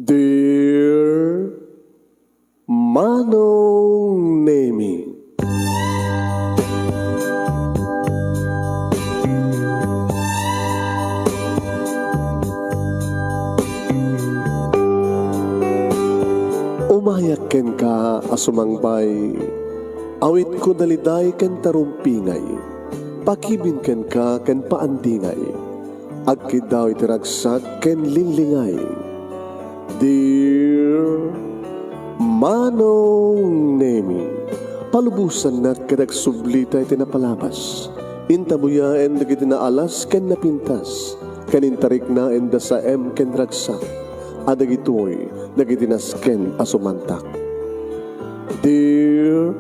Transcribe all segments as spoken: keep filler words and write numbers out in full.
Dear Manong Nemi. Umayak kenka a sumangbay, awitko daliday ken tarumpingay, pakibin kenka ken paandingay. Agkiddaw iti ragsak ken linglingay. Dear Manong Nemi, palubosannak ket agsublita iti napalabas. Intabuyaen dagiti naalas ken napintas, ken intariknaen da saem ken ragsak, a dagitoy dagiti nasken a sumantak. Dear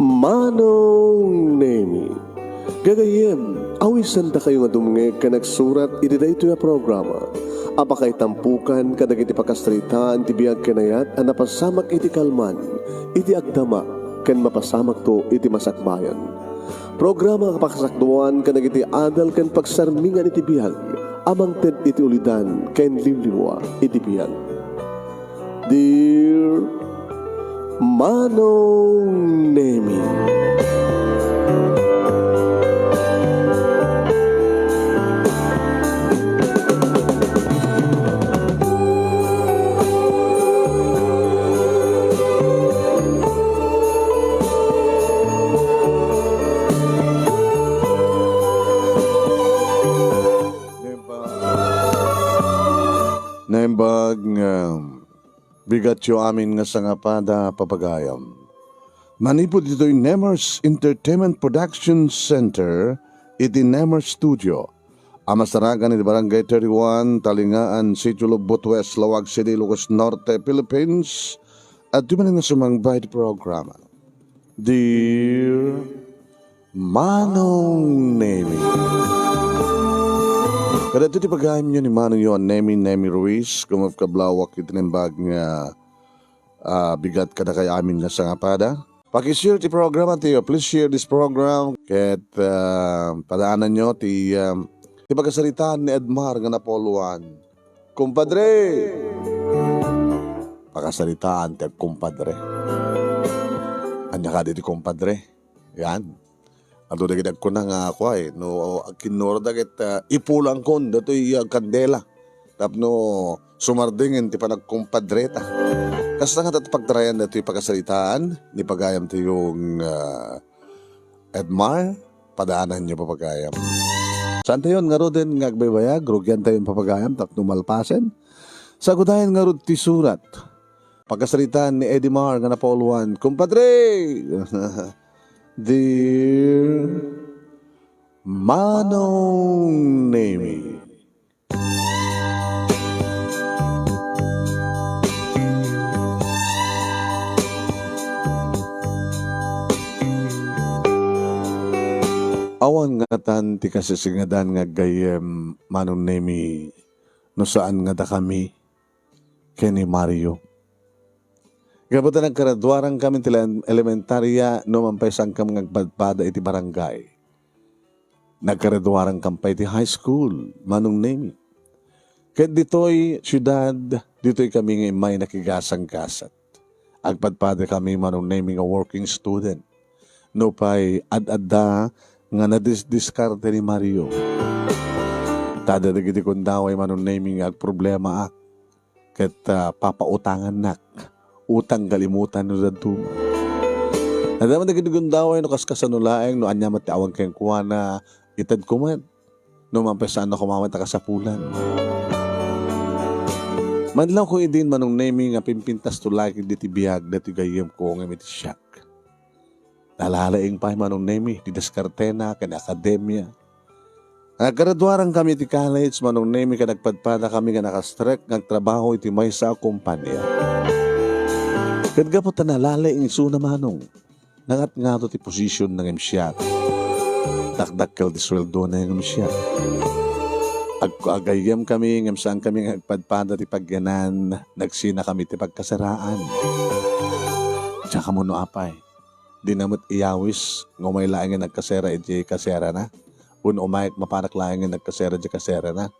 Manong Nemi, gagayyem, awisandakayo nga dumngeg ken agsurat iti daytoy a programa a pakaitampokan kadagiti pakasaritaan ti biag ken ayat a napasamak iti kalman, iti agdama, ken mapasamakto iti masakbayan. Programa a pakasakduan kadagiti adal ken pagsarmingan iti biag a mangted iti ulidan ken liwliwa iti biag. Dear Manong Nemi. Naimbag nga bigatyo amin nga sangapada, papagayam. Manipud ditoy Nemers Entertainment Production Center iti Nemers Studio a masarakan iti Barangay thirty-one, Talingaan, Sitio Lubot West, Laoag City, Ilocos Norte, Philippines, adtoy manen nga sumangbay iti programa. Dear Manong Nemi. Kadagitoy ti pagayamyo ni manongyo a Nemi, Nemi Ruiz, kumapkablawak iti naimbag nga, ah, bigat kadakayo amin nga sangapada. Paki-share ti programa tayo. Please share this program. Ket, ah, padaananyo ti, ah, ti pakasaritaan ni Edmar nga napuluan. Kumpadre! Pakasaritaan ti agkumpadre. Ania kadi ti kumpadre? Yan. Adu dagiti agkuna nga, kuay, no agkinnura dagiti, ah, ipulangkon datoy, ah, kandela tapno sumardingen ti panagkumpadreta. Kasta nga, ket pagtarayan datoy pakasaritaan ni pagayamtayo nga, ah, Edmar, padaananyo, papagayam. Saantayon ngaruden nga agbaybayag, rugiantayon, papagayam, tapno malpasen. Sagudayen ngarud ti surat. Pakasaritaan ni Edmar nga napuluan, kumpadre! Dear Manong Nemi. Awan ngatan ti kasisingedan nga aggayyem, Manong Nemi, no saan nga dakami ken ni Mario. Gapu ta nagkaraduarangkami ti ele-, elementaria, no man pay saankami nga agpadpada iti barangay. Nagkaraduarangkami pay iti high school, Manong Nemi. Ket ditoy siudad, ditoy kami nga immay nakigasanggasat. Agpadpadakami, Manong Nemi, nga working student. Nupay ad-adda nga nadisdiskarte ni Mario. Ta adda dagiti gundaway, Manong Nemi, nga agproblemaak ket, ah, papautangannak. Utang kalimutan no dadduma. Adda man dagiti gundaway no kaskasano laeng, no ania met ti awan kenkuana, itedko met. No man pay saanna koma met a kasapulan. Madlawko idin, Manong Nemi, nga pimpintasto laeng diti biag daytoy gayyemko ngem iti siak. Nalalaing pay, Manong Nemi, ti diskartena ken akademia. Nagkaraduarangkami iti college, Manong Nemi, ket nagpadpadakami nga nakastrek nga agtrabaho iti maysa a kompania. Ket gapu ta nalalaing isuna, Manong, nangatngato ti posisionna ngem siak. Dakdakkel ti sueldona ngem siak. Ag-, agayyemkami ngem saankami nga agpadpada ti pagyanan, nagsinakami ti pagkaseraan. Diak ammo no apay. Dina met iyawis nga umay laeng nga nagkasera iti kaserana, wenno umayek mapanak laeng nga nagkasera iti kaserana.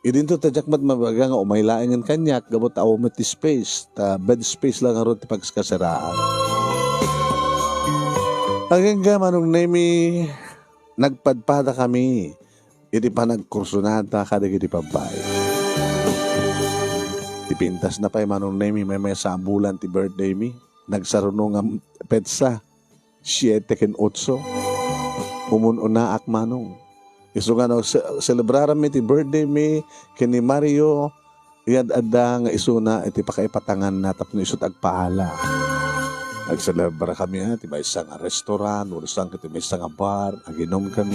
Idinto ta diak met mabaga nga umay laengen kaniak gapu ta awan met ti space, ta bed space la ngarud ti pagkasaraan. Agingga, Manong Nemi, nagpadpadakami iti panagkursunada kadagiti babbai. Ipintasna pay, Manong Nemi, maymaysa a bulan ti birthday mi. Nagsaruno nga petsa, siete ken otso. Umun-unaak, Manong. Isu nga no, se-, selebrarami ti birthday mi ken ni Mario, iyad-adda nga isuna iti pakaipatanganna tapno isu ti agpaala. Nagselebra kami, ah, ti maysa nga restaurant, wenno saan ket ti maysa nga bar, aginom kami.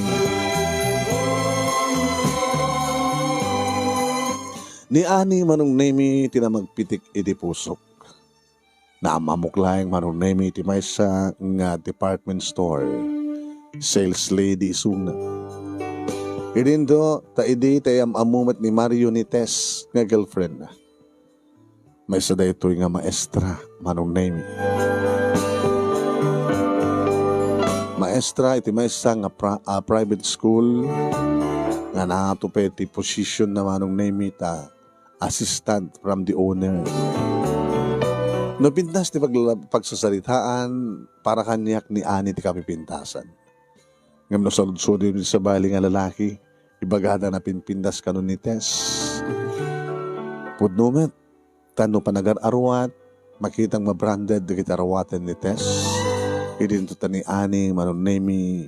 Ni Ani, Manong Nemi, ti namagpitik iti pusok. Naam-ammok laeng, Manong Nemi, ti maysa nga department store. Sales lady isuna. Idinto, ta idi ta am-ammo met ni Mario ni Tess nga girlfriend na. Maysa daytoy nga maestra, Manong Nemi. Maestra iti maysa nga pra-, ah, private school nga natupay ti position na, Manong Nemi, ta assistant from the owner. No pintas ti pagla-, pagsasaritaan, para kaniak ni Ani ti kapipintasan. Ngem no saludsodem ti sabali nga lalaki, ibagada a napinpintas kano ni Tess. Pudno met, ta no panagar-aruat, makitang mabranded dagiti aruaten ni Tess. Idinto ta ni Ani, Manong Nemi,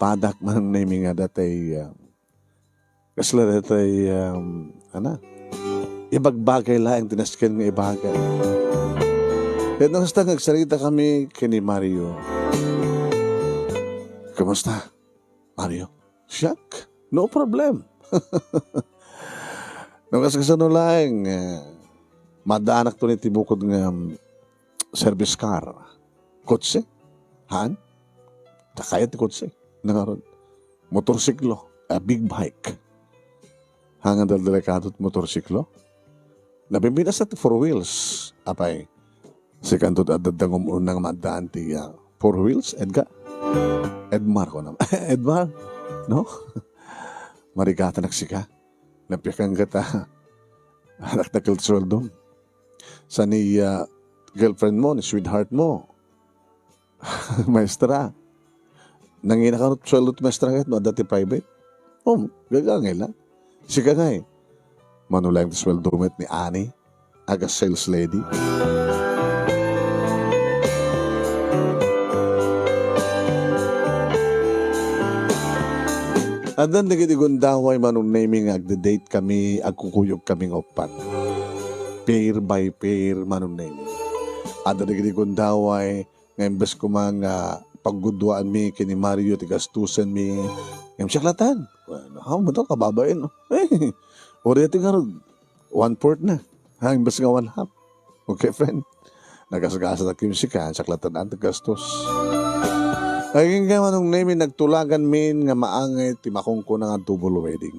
padak, Manong Nemi, nga datay, ah, kasla daytoy, um, ana, ibagbagay laeng ti nasken nga ibaga. Ket no kasta nga agsarita kami ken ni Mario. "Kumusta, Mario?" "Siak? No problem." No kas-, kasano laeng, eh, maaddaanakto iti bukod nga, um, service car. Kotse? Haan? Dakayat ti kotse. Nangarod. Motorsiklo. A big bike. Haan nga delikado ti motorsiklo. Napinpintas ti four wheels. Apay, sikanto ti adda nga um-, unang maaddaan ti, ah, four wheels, Edgar? Edmar, kunam. Edmar? No? Marigatanak sika. Napiakan ka ta. Anak, dakkel ti sueldom. Sa ni, ah, girlfriend mo, ni sweetheart mo. Maestra. Nangina kano sueldo ti maestra ket no adda ti private? Um, gagangay lang. Sika ngay. Mano laeng ti sueldo met ni Ani, aga sales lady. Addan dagiti gundaway, Manong Nemi, nga agde-date kami, agkukuyog kami nga uppat. Pair by pair, Manong Nemi. Adda dagiti gundaway nga imbes koma nga pagguduaanmi ken ni Mario ti gastusenmi, ngem siak latta. Wen, haanmo to, kababain. Uray ti ngarud, one-fourth na. Ha, imbes nga one-half. Okay, friend? Nagasgasatak ken sika, siak latta ti gastos. Agingga, Manong Nemi, nagtulaganmin nga maangay ti makunkuna nga double wedding.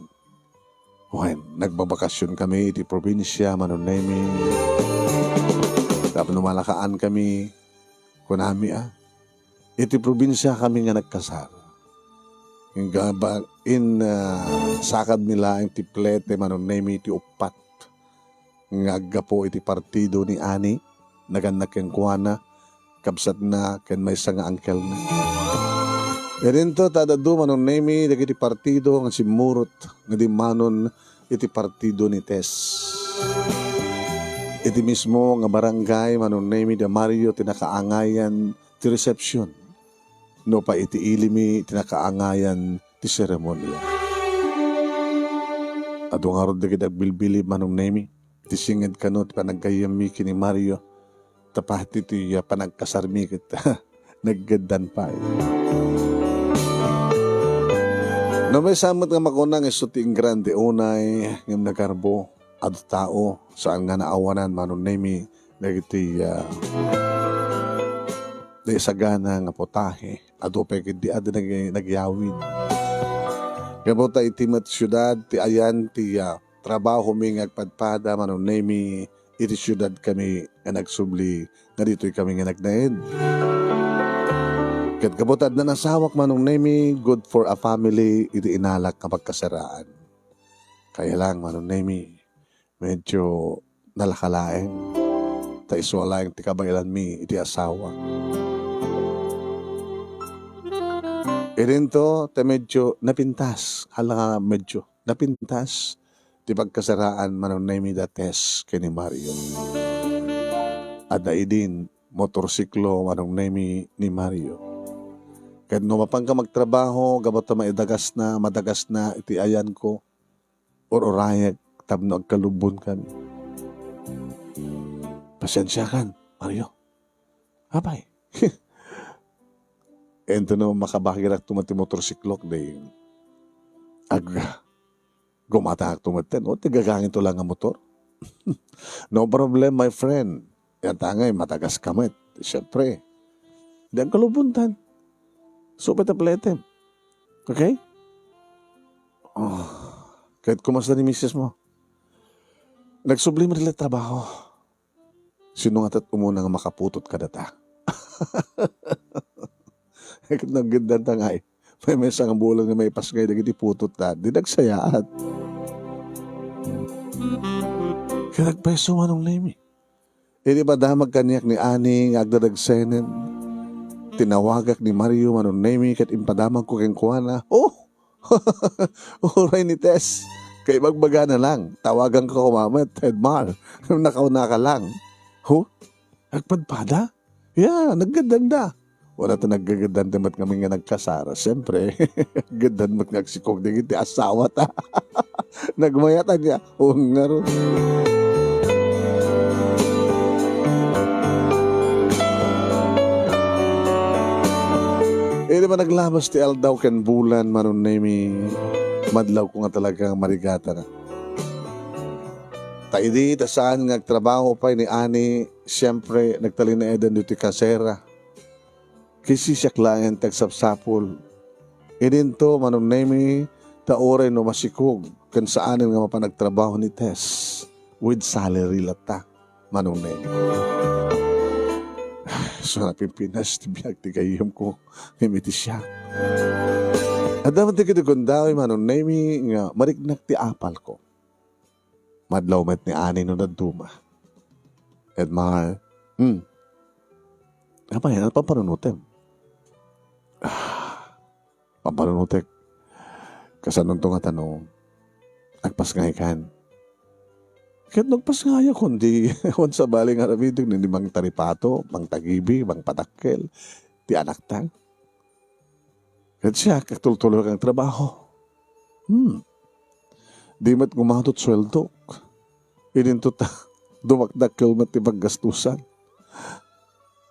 Wen, nagbabakasyon kami iti probinsia, Manong Nemi. Tapno malakaanmi, kunami, ah, iti probinsia kami nga nagkasar. Nga ba-, in, ah, sakadmi laeng ti plete, Manong Nemi, ti uppat nga aggapu iti partido ni Ani, nagannak kenkuana, kabsatna, ken maysa nga angkelna. Idinto ta adda adu, Manong Nemi, dagiti partido nga simmurot nga dimmanon iti partido ni Tess. Iti mismo nga barangay, Manong Nemi, da Mario ti nakaangayan ti resepsyon, nupay iti ilimi ti nakaangayan ti seremonia. Adu ngarud dagiti agbilbilin, Manong Nemi, ti singed kano ti panaggayyemmi ken ni Mario, ta pati ti, ah, panagkasarmi ket naggaddan pay. No maysa met nga makuna nga isu ti ingrande unay ngem nagarbo, adu tao, saan nga naawanan, Manong Nemi, dagiti, ah, naisagana nga putahe. Adu pay ketdi a di nag-, nagyawid. Gapu ta iti met siudad ti ayan ti, ah, trabahomi nga agpadpada, Manong Nemi, iti siudadkami nga nagsubli nga ditoykami nga nagnaed. Ket gapu ta addan asawak, Manong Nemi, good for a family iti inalak nga pagkasaraan. Kaya lang, Manong Nemi, medyo nalaka laeng. Ta isuna laeng ti kabaelanmi iti asawa. Idinto, ta medyo napintas. Hala nga medyo napintas ti pagkasaraan, Manong Nemi, da Tess ken ni Mario. Adda idin motorsiklo, Manong Nemi, ni Mario. Ket no mapanka magtrabaho, gapu ta maidagasna, madagasna iti ayanko, ur-urayek tapno agkalubbon kami. Pasensiakan, Mario. Apay. Ento no makabagirak to met ti motorsiklok, di ag-, gumatangak to met ten. O, ti gagangin to lang nga motor. No problem, my friend. Yan tangay, madagas ka met. Siyempre. Di agkalubbon ten. Supay ta pletem. Okay? Oh, kahit kumasla ni misis mo. Nagsubli met ti trabaho. Sino nga tat umuna nga makaputot kadata? Ket naggeddanta ngay. Maymaysa nga bulan nga maipasngay dagiti putot ta. Di nagsayaat. Ket nagpayso, Manong Nemi. Idi madamag kaniak ni Ani nga agdadagsenen, tinawagak ni Mario, Manong Nemi, ket impadamagko kenkuana. Oh! Uray ni Tess. Kaibagbagana lang. Tawaganka koma met, Edmar. Nakaunaka lang. Ho? Agpadpada? Ya, naggeddanda. Wala ta naggeddanda met ngamin nga nagkasar. Siyempre, geddan met nga agsikog dagiti asawa ta. Nagmayat ania. O, ngarud. Idi man naglabas ti aldaw ken bulan, Manong Nemi, madlawko nga talaga nga marigatana. Ta idi ta saan nga agtrabaho pay ni Ani, siyempre, nagtalinaedan ditoy kasera. Kisisiak laeng ti agsapsapul. Idinto, Manong Nemi, ta uray no masikog ken saanen nga mapan agtrabaho ni Tess, with salary latta, Manong Nemi. So, napimpinas ti biag ti gayyemko ngem iti siak. Adda met dagiti gundaway, Manong Nemi, nga mariknak ti apalko. Madlaw met ni Ani no dadduma. Edmar, hmm. Apay, ano pampanunutem? Ah, pampanunutek. Kasanonto nga tano, agpasngaykan. Ket nagpasngayakon, di, awan sabali nga aramidek, ni mangtaripato, mangtagibi, mangpadakkel, ti anakta. Ket siak, agtultuloyek nga trabaho. Hmm. Di met gumatot sueldok. Idinto ta, dumakdakkel met ti paggastusan.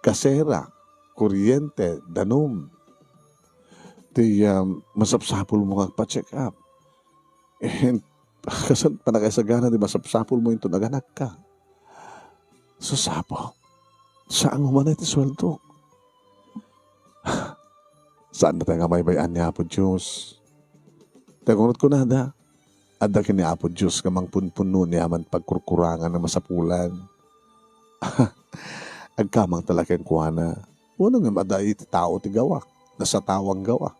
Kasera, kuryente, danum. Ti, um, masapsapul mo nga agpa-check up. Eh, kasan panakaisagana ti masapsapul mo inton aganakka? Susapo. Saan mo man ti sueldo? Saan na tayo nga maybay-an ni Apo Diyos? Tagunot ko na da. Adda ken ni Apo Diyos nga mangpunpunno ni aman pagkurkurangan nga masapulan. Agkamang talaga kenkuana. Uno nga mada iti tao ti gawa. Nasa tawang gawa.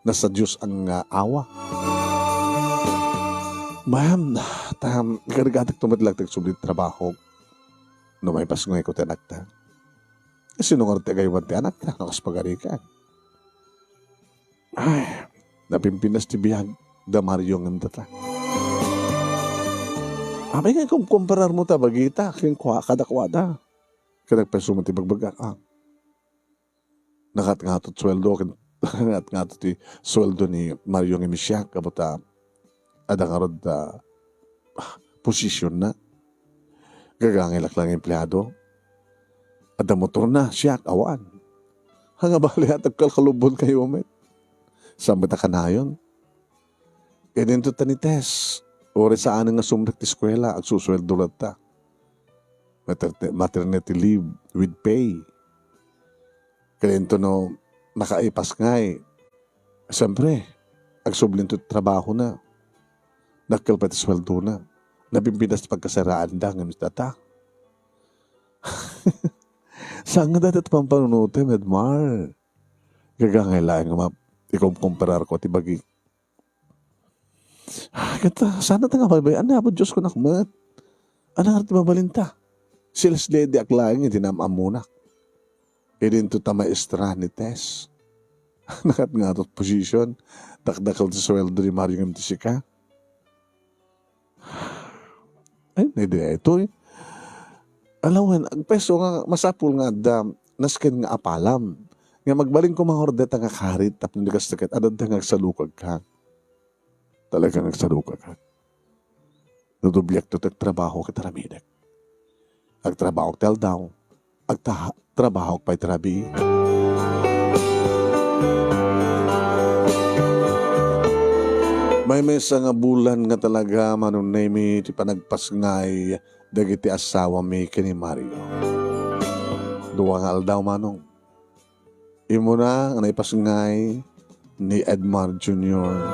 Nasa Diyos ang, ah, awa. Ma'am, tam, igarigatak tumadlag tagsubli trabaho. No maipasngay ko ti anakta. Sino nga ti agaywan ti anakta? Nakas pagarikan. Ay, napimpinas ti biag da Mario ngem data. Apay nga kum-, kumparar mo ta bagita, ken kua-, kadakuada. Ket nagpayso ti bagbagak, ah. Nakat-ngatot sueldo, ken nakat-ngatot ti sueldo ni Mario ngem siak, gapu ta adda ngarud, ah, posisyon na. Gagangay laklak nga empleado. Adda motor na, siak, awan. Anga bali, agkalkalubbon kayo met. Saan met a kanayon? Idinto ta ni Tess, uray saan nga sumrek ti eskuela, agsusueldo latta. Materte-, maternity leave with pay. Idinto no nakaipasngay, siyempre, agsublinto ti trabahona. Dakkel pay ti sueldona. Napimpinas ti pagkasaraanda ngem data. Saan nga dayta ti pampanunotem, Edmar? Gagangay laeng nga ma-, ikumkumpararko ti bagi. Ah, Ket, ah, saan ta nga baybay-an ni Apo Dios kunak met. Ania ngarud ti mabalinta? Si Leslie idi ak laeng iti naam-ammonak. Idinto ta maestra ni Tess. Nakat nga atot position, dakdakkel ti sueldo ni Mario ngem ti sika. Ay, na, di daytoy. Alawen, agpayso nga masapul nga adda nasken nga apalam. Nga agbalin koma nga dayta nga karit tapno di kasta ket adda nga agsalukagka. Talaga nga agsalukagka. Nudubliak ti agtrabaho ket aramidek. Agtrabaho ti aldaw, agta-, trabaho pay ti rabii. Maymaysa nga bulan nga talaga, Manong Nemy, ti panagpasngay dagiti asawami ken ni Mario. Dua nga aldaw, Manong. Immuna nga naipasngay ni Edmar Junior.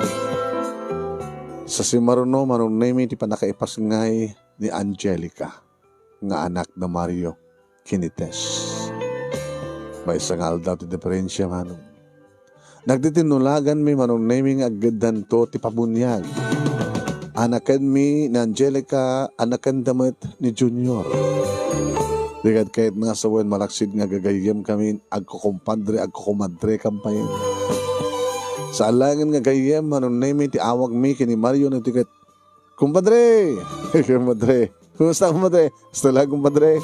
Sa simmaruno, Manong Nemy, ti pannakaipasngay ni Angelica nga anak da Mario ken ni Tess. Maysa nga aldaw ti diferensia, Manong. Nagtitinnulaganmi, Manong Nemy, nga aggeddanto ti pabuniag. Anakenmi ni Angelica, anakenda met ni Junior. Di ket kayatna nga sawen, malaksid nga gagayyemkami, agkukumpadre, agkukumadrekam pay. Saan laengen nga gayyem, Manong Nemy, ti awagmi ken ni Mario no di ket, "Kumpadre!" "Kumpadre! Kumusta, kumpadre?" "Basta lang, kumpadre."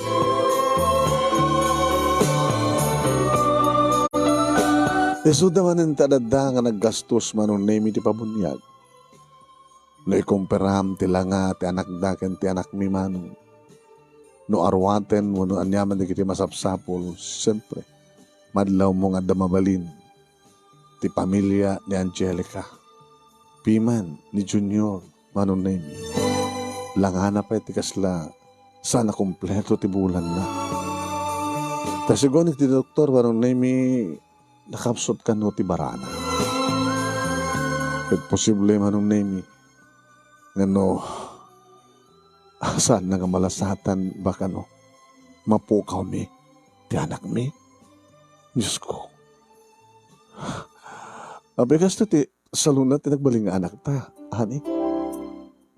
Isuda manen ti adda nga naggastos, Manong Nemy, ti pabuniag. No ikumperam ti langa ti anakda ken ti anakmi, Manong, no aruaten wenno aniaman dagiti masapsapul, siempre, madlawmo nga adda mabalin ti pamilia ni Angelica, piman ni Junior, Manong Nemy. Langana pay ti kasla saan a kompleto ti bulanna. Ta sigun iti doktor, Manong Nemy, nakapsut kano ti barana. Ket posible, Manong Nemy, nga no, saanna nga malasatan, baka no, mapukawmi ti anakmi. Diyos ko. Apay, kastoy ti saluna ti nagbalin nga anakta, ani?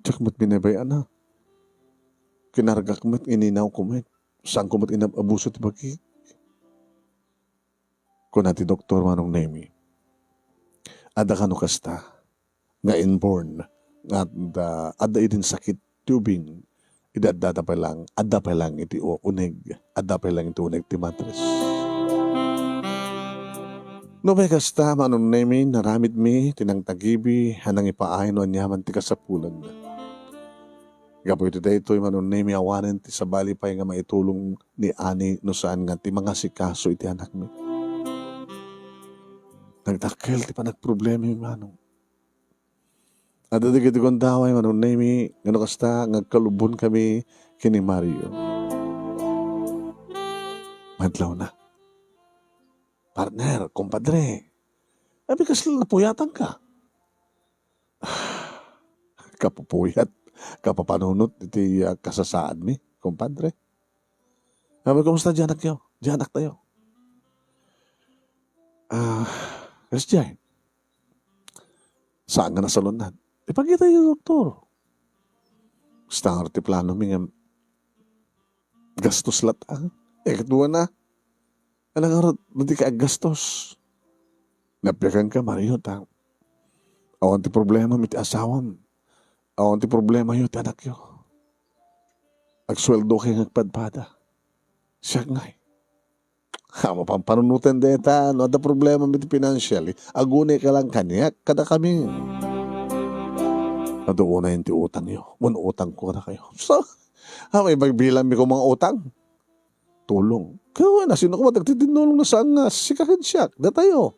Diak met binaybay-ana. Kinargak met, ininawko met. Saanko met inab-abuso ti bagik. Kuna ti doktor, Manong Nemy, adda kano kasta nga inborn nga adda, adda idin sakit ti ubing, idi adda pay lang, adda pay lang iti u-, uneg, adda pay lang iti uneg ti matres. No pay kasta, Manong Nemy, naramidmi ti nangtagibi a nangipaay no aniaman ti kasapulanna. Gapu iti daytoy, Manong Nemy, awanen ti sabali pay nga maitulong ni Ani no saan nga ti mangasikaso iti anakmi. Nagdakkel ti panagproblemami, Manong. Adda dagiti gundaway, Manong Nemy, nga no kasta nga agkalubonkami ken ni Mario. Madlawna. Partner, kumpadre, apay, kasla napuyatanka? Kapupuyat, kapapanunot iti, ah, kasasaadmi, kumpadre. Apay, kumusta di anakyo? Di anaktayo? Ah, kasdiay. Saan nga nasalunan? Ipakita iti doktor. Kasta ngarud ti planomi ngem gastos latta. Eh, ket wen a. Ala ngarud, no dika aggastos. Napiakanka, Mario, ta awan ti problemam iti asawam. Awan ti problemayo iti anakyo. Agsueldokayo nga agpadpada. Siak ngay. Amo pampanunoten dayta, no adda problema iti financially, agunayka lang kaniak, kadakami. Adu unayen ti utangyo, wen utangko kadakayo. So, amo ibagbilangmi koma nga utang? Tulong. Kaya, nasino koma ti agtitinnulong no saan nga sika ken siak, datayo.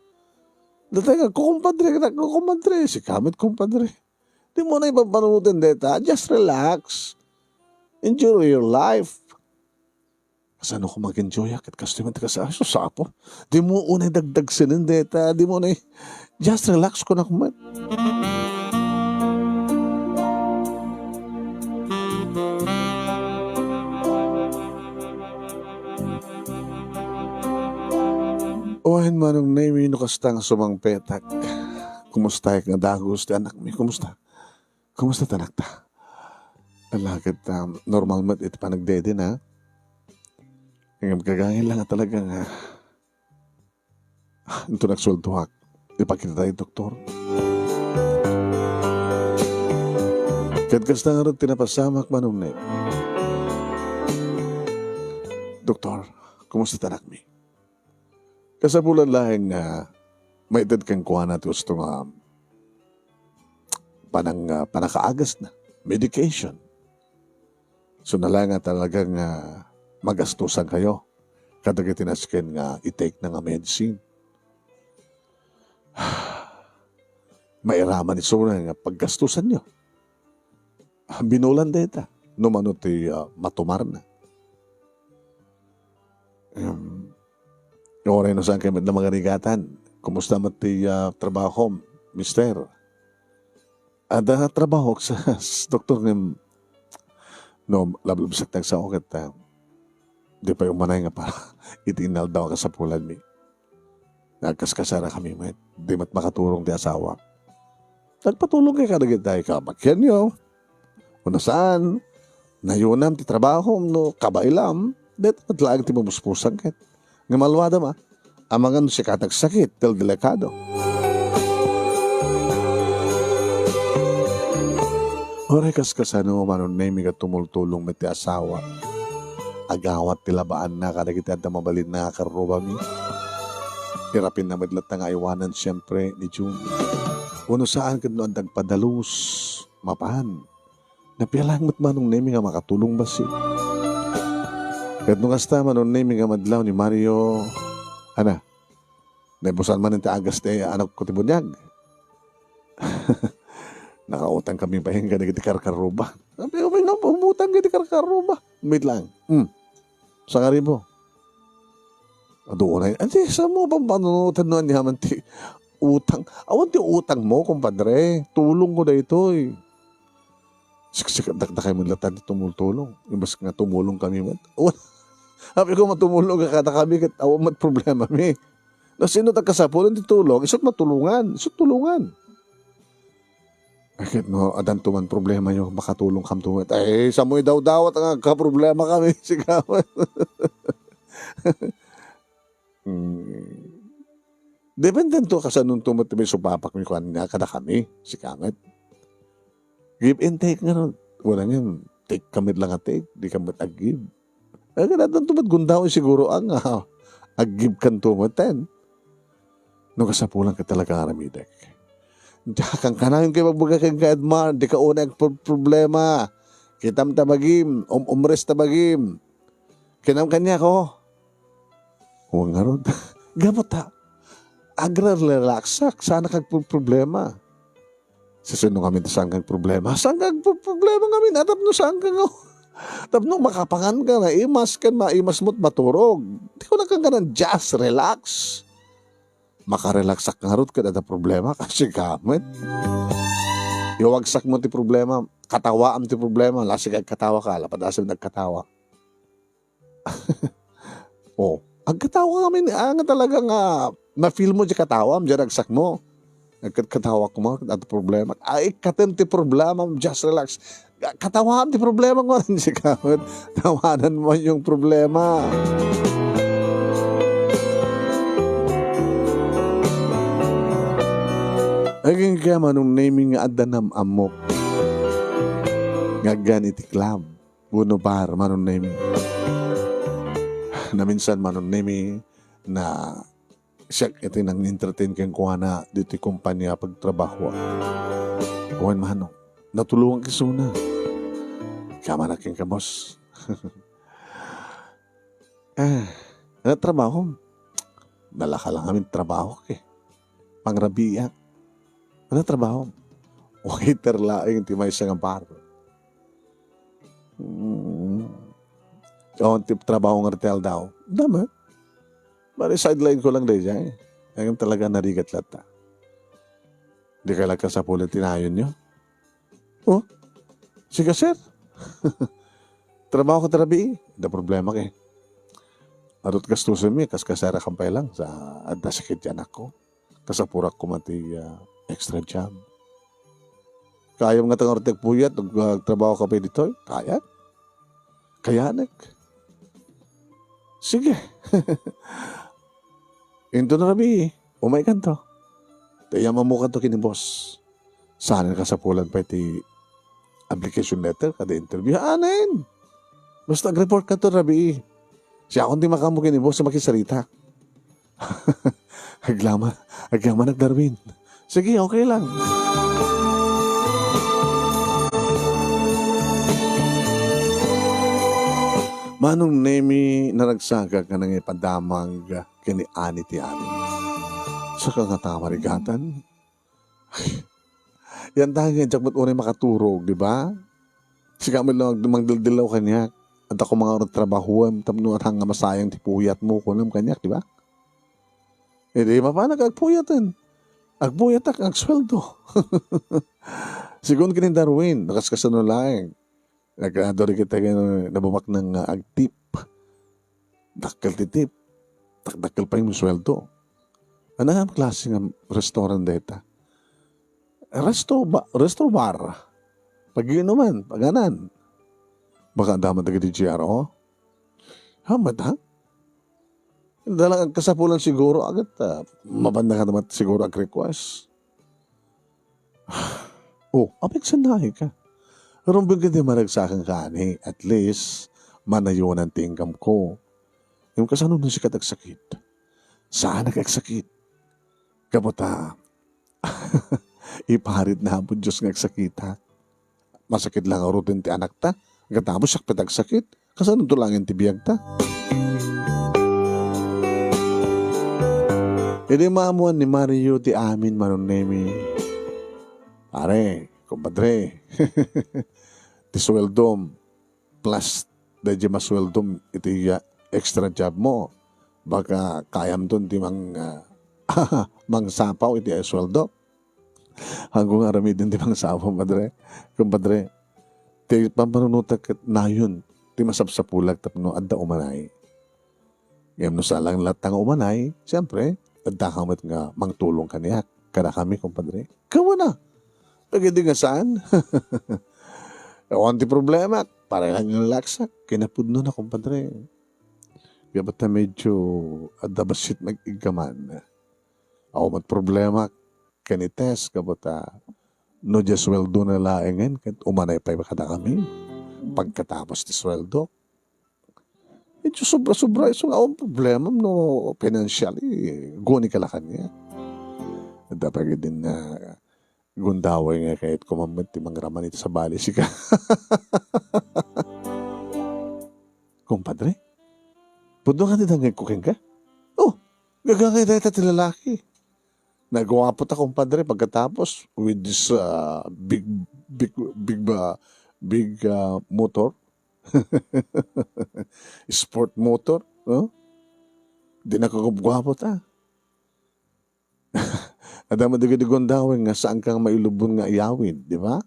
Datayo nga, kukumpadre, kita, kukumadre, sika met, kumpadre. Dimo unay pampanunoten dayta, just relax. Enjoy your life. Kasano ko mag-enjoy, ah? Ket kastoy man ti kasa-, ay, sus, Apo. Dimo unay dagdagsenen dayta, dimo unay, just relax, kunak met. Wen, Manong Nemy, no kasta nga sumangpetak. Kumustaek nga dagus ti anakmi? Kumusta? Kumusta ta, anak ta? Ala ket, um, normal met iti panagdeden, ha? Ngem gagangay lang nga talaga nga, ah, inton agsueldoak, ipakita tayo, doktor. Ket kasta ngarud ti napasamak, Manong Nemi. Doktor, kumusta ta, anakmi? Kasapulan laeng nga maited kenkuana ti husto nga panang-, ah, pannakaagasna, medication. So, nala nga talagang, ah, magastusan kayo kadagiti nasken nga i-take na nga medicine. Mairaman isuna nga paggastusanyo. Binulan dayta no mano ti, ah, matumarna. Em, uray no saan kayo met la magarigatan. Kumusta met ti, ah, trabaho, mister? Adda trabahok sa, s-, doktor ngem no lablabsak ti agsao ket, ah, di pay umanay nga para iti inaldaw a kasapulanmi. Nagkaskasara kami met. Di met makaturong ti asawa. Nagpatulong kay kadagiti kabakianyo. Uno saan, nayunam ti trabaho no kabailam, dayta met laeng ti mamuspusan ket. Nga maluadam, ah, amangan no sika ti agsakit, ti delikado. Uray kas-, kasano, Manong Nemi, nga tumultulong met ti asawa. Agawat ti labaanna kadagiti adda mabalinna nga karrubami. Irapinna met latta nga aywanan, siempre, ni Jun. Uno saan ket no adda agpadalus, mapan. Napialang met, Manong Nemi, nga makatulong bassit. Ket no kasta, Manong Nemi, nga madlaw ni Mario, ana, naibusan manen ti agas ti anakko ti buniag. Nakautang kami bahen kadagiti karkarruba. Sabi ko, "May napaubutang kadagiti karkarruba." Wait lang. Hmm. Sangaribo. Adu unay. Adi, sa mo, pampanunutan no aniaman ti utang. Awan ti utang mo, kumpadre. Tulong ko daytoy. Siksik, dakdakay man latta ti tumultulong. Imbes nga tumulong kami man. Awan. Sabi ko, matumulong ka kada kami, ket awan met problema mi. No sino ta kasapulan ti tulong, isu't matulungan, isu't tulungan. Ay, ket no, adanto man problema yo, makatulong kamto met. Ay, sa mo idawdawat nga agkaproblema kami, sigawan. Hmm. Depende to, kasano to met may supapak mi kuan nga kada kami, sika met. Give and take nga ron. Wala nga, take kami lang nga take, di kami ag-give. Ay, kada to met gundaway siguro ang, ah, ag-give kanto met ten. No kasapulan ka talaga nga aramidek. Diak kankanayon kay magbaga kenka, Edmar, di ka unay agpro-, problema. Kitam ta bagim, um-, umres ta bagim. Kinam kaniak, oh. Huwag ngarud. Gapu ta, agre-relaxak, saan ka agproblema. Sisino ngamin ti saan kang problema? Saan kang pro-, problema ngamin? Ah, tapno saan ka nga, tapno makapangan ka, naimas ka, maimas mo't maturog. Di ko nagkangkanan, just relax. Makarelaxak ngarud ket adda problema, kasi ka met. Iwagsak mo ti problema, katawaam ti problema, lasig agkatawa ka, lapad asem nagkatawa. Oh, agkatawa kami ni, ah, nga talaga nga ma-feel mo di katawa, di ragsak mo. Nagkatkatawa ko mo, adda problema. Ay, katem ti problema, just relax. Katawa ti problema mo, si Kawit. Tawanan mo yung problema. Aging kaya manong naming nga adda nam-amok. Nga agyan iti club. Wenno bar, manong Nemi. Naminsan, manong Nemi, na siak iti nang-entertain kenkuana ditoy kompania pagtrabaho. Wen, manong, natulongan isuna. Kamana kenka, boss. Ah, ano trabaho? Nalaka lang amin trabaho, eh. Pangrabiak. Ano trabaho? Waiter laeng ti maysa nga bar. Mm. O, ti trabaho nga retail daw. Dama. Bali, sideline ko lang daydiay. Ngayon talaga narigat latta. Di ka lang kasapulan tinayon nyo? Oh? Siga, sir? Trabaho ka tarabi? Da problema ka eh. Adut gastusin mi, kas kasara kampay lang sa adda sakit ti anak ko. Kasapurak ko mati, ah, extra job. Kayam nga tangartek puyat, ag-, agtrabaho ka pay ditoy? Kayat? Kayanek. Sige. Inton rabii, umaykanto. Tayam ammokanto ken ni boss. Saan a kasapulan pay ti application letter kada interview? Anen! Basta agreport kanto rabii. Siakon ti makaammo ken ni boss a makisarita. Aglama, aglamanak, Darwin. Sige, okay lang. Manong Nemi, naragsakak nga nangipadamag ken ni Ani ti amin. Saka nga ta marigatan. Ay, yan tayo nga, diak met unay makaturog, di ba? Sika met lang mangdildilaw kaniak. Adda ko nga trabahuem tapno ata nga masayang ti puyatmo, kunam kaniak, di ba? Idi mapanak agpuyaten. Agpuyatak, agsweldo. Sigun ken ni Darwin, nakaskasano laeng. Nagkaduri kita ken nababaknang nga agtip. Dakkel ti tip. Dakdakkel pay nga sweldo. Ania nga klase nga restaurant dayta? Resto ba-, resto bar. Pagiinuman, paganan. Baka adda met dagiti G R O? Ha, mata? Dala kasapulan siguro, agat, ah, mabanda ka naman siguro ag-request. Oh, apigsannaay ka. Rumbeng iti maragsakan ka, ani, at least, manayonan ti income ko. Yung kasano nung sikat agsakit? Saan nagagsakit? Kaputa, iparit na po Diyos nga agsakitak. Masakit lang a rutin ti anakta. Katapos siak pay agsakit. Kasano to laeng ti biagta? Idi maamuan ni Mario ti amin, Manong Nemi. Pare, kumpadre, ti sweldom plus daydi masweldom iti, ah, extra job mo. Baka kayamton ti mang-, ah, mangsapaw iti sueldo. Haanko nga aramiden ti mangsapaw, padre. Kumpadre, ti pampanunotak ket nayon ti masapsapulak tapno adda umanay. Ngem no saan latta nga umanay, siempre, adda ka met nga mangtulong kaniak, kadakami, kumpadre. Kawana. Dagiti nga saan. Awan ti problema. Pareho nga relaxak. Kinapudno na, kumpadre. Kaya basta medyo adda bassit mag-iggaman. Awan met problema ken ni Tess, kaputa. No dia sueldo na laengen, ket umanay pay kadakami. Pagkatapos ti sueldo, medyo sobra-sobra, isu nga awan problema no financially, guni ka la kaniak. Adda pay din na gundaway nga kayat ko man met ti mangraman iti sabali, sika. Kumpadre, pudno nga ti dangegko kenka? Oh, gagangay dayta ti lalaki. Naguapo ta, kumpadre, pagkatapos with this, ah, big, big, big, ah, big, ah, motor. Sport motor, no? Di na kagubguapo ta. Adda met dagiti gundaway nga saan ka nga mailubon nga iyawid, di ba?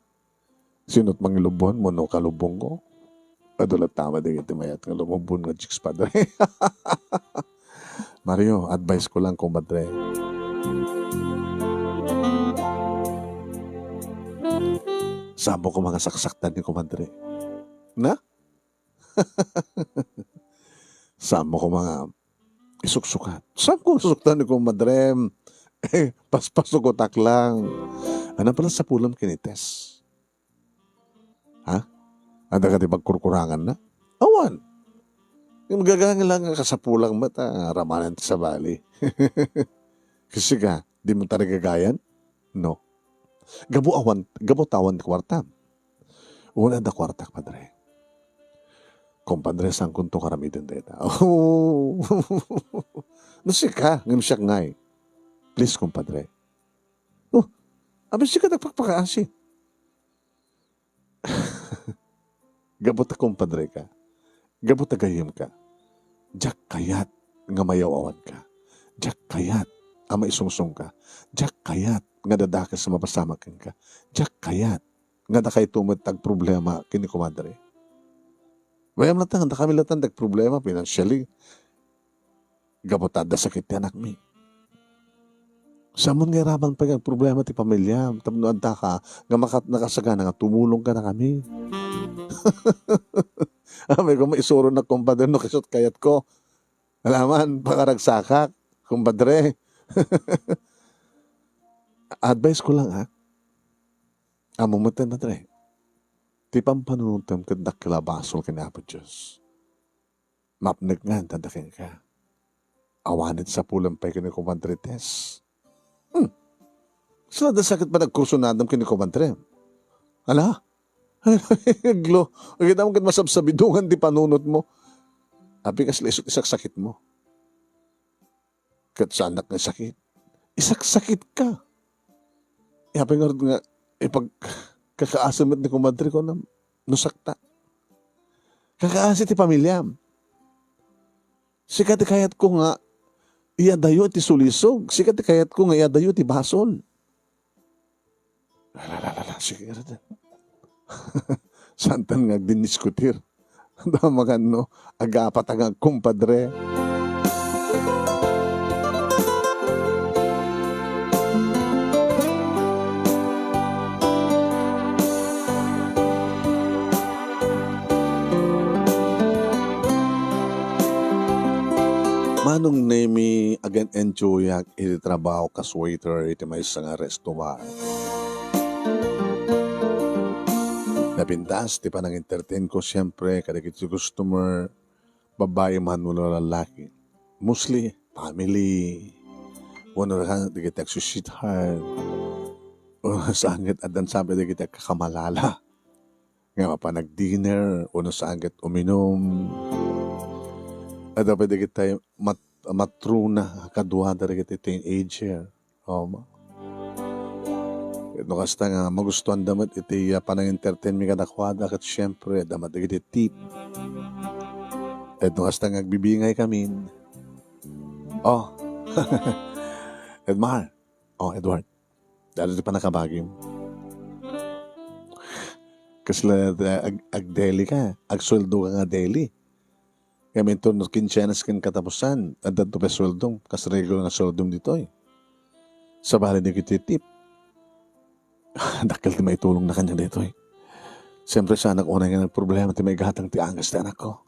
Sino't mangilubon mo no kalubong ko? Adu latta met dagiti mayat nga lumubon nga chicks, padre. Mario, advice ko lang, kumpadre. Saan mo ko mga saksaktan ni kumadre? Na? Saan mo ko mga isuksukat? Saan ko suktan ni kumadrem? Eh, paspasokotak lang. Ano pala sa pulam kinites? Ha? Ada ka di magkurkurangan na? Awan. Yung magagang lang nga kasapulang mata, ramanan ti sabali. Kasi ka, di mo tarigagayan? No. Gabu awan, gabu tawan ti kwarta. Wala da kwartak, padre. Kompadre, saan kunto karamiden dayta? Oh. No, sika, ngem siak ngay. Please, kompadre. Oh, abi sika nagpakpakaasi. Gapu ta kompadre ka. Gapu ta gayyem ka. Diak kayat nga mayaw-awan ka. Diak kayat a maisungsong ka. Diak kayat nga dadakes a mapasamak kenka. Diak kayat nga dakayto met agproblema ken ni kumadre. Mayam latta, dakami latta ti agproblema financially. Gapu ta adda sakit ti anakmi. Saanmon nga iraman pay nga agproblema ti pamiliam tapno adda ka nga makat-, nakasagana nga tumulong kadakami. Amay ko maisuronak, kumpadre, no kasut kayatko. Alaman, pakaragsakak, kumpadre. Advice ko lang, ha? Ammom met, madre, ti pampanunotem ket dakkel a basol ken Apo Dios. Mapnek ngan ta adda kenka. Awan met sapulen pay ken ni Compadre Tess. Hmm. Saan adda sakit panagkursunadem ken ni Compadre? Ala? Aglo, kitam ket masabsabidongan ti panunotmo. Apay kasla isut isaksakitmo? Ket saannak nga sakit. Isaksakitka. Apay ngarud nga ipagkakaasem met ni Compadre, kunam, no sakta? Kakaasi ti pamiliam. Sika ti kayatko nga iadayo ti sulisog. Sika ti kayatko nga iadayo ti basol. Ala, ala, ala, ala, sige, ara dyan. Saantan nga agdindiskutir. Damagan, no? Agapata nga agkumpadre. Manong Nemi, agan-enjoyak iti trabaho kas waiter iti maysa nga resto bar. Napintas ti panang-entertain ko, siempre, kadagiti customer, babai man wenno lalaki. Mostly, family. Wenno dagiti agsu-sweetheart. Wenno saan ket addan sabi dagiti agkakamalala nga mapan nag-dinner, wenno saan ket uminum. Adda pay dagiti mat-, matrona, kaduada dagiti teenager. Um, no kasta nga magustuanda met iti, ah, panang-entertainmi kadakuada, ket siempre, adda met dagiti tip. Ket no kasta nga agbibingay kamin, oh, Edmar, oh, Edward, dada ti panakabagim. Kasla, ah, ag-, agdeli ka, agsueldo ka nga deli. Ngem inton kinsenas ken katapusan, adda to pay sueldom, kas regular nga sueldom ditoy. Sabali dagiti tip. Dakkel ti maitulongna kaniak daytoy. Siempre, saanak unay nga nagproblema ti maigatang ti angas ti anakko.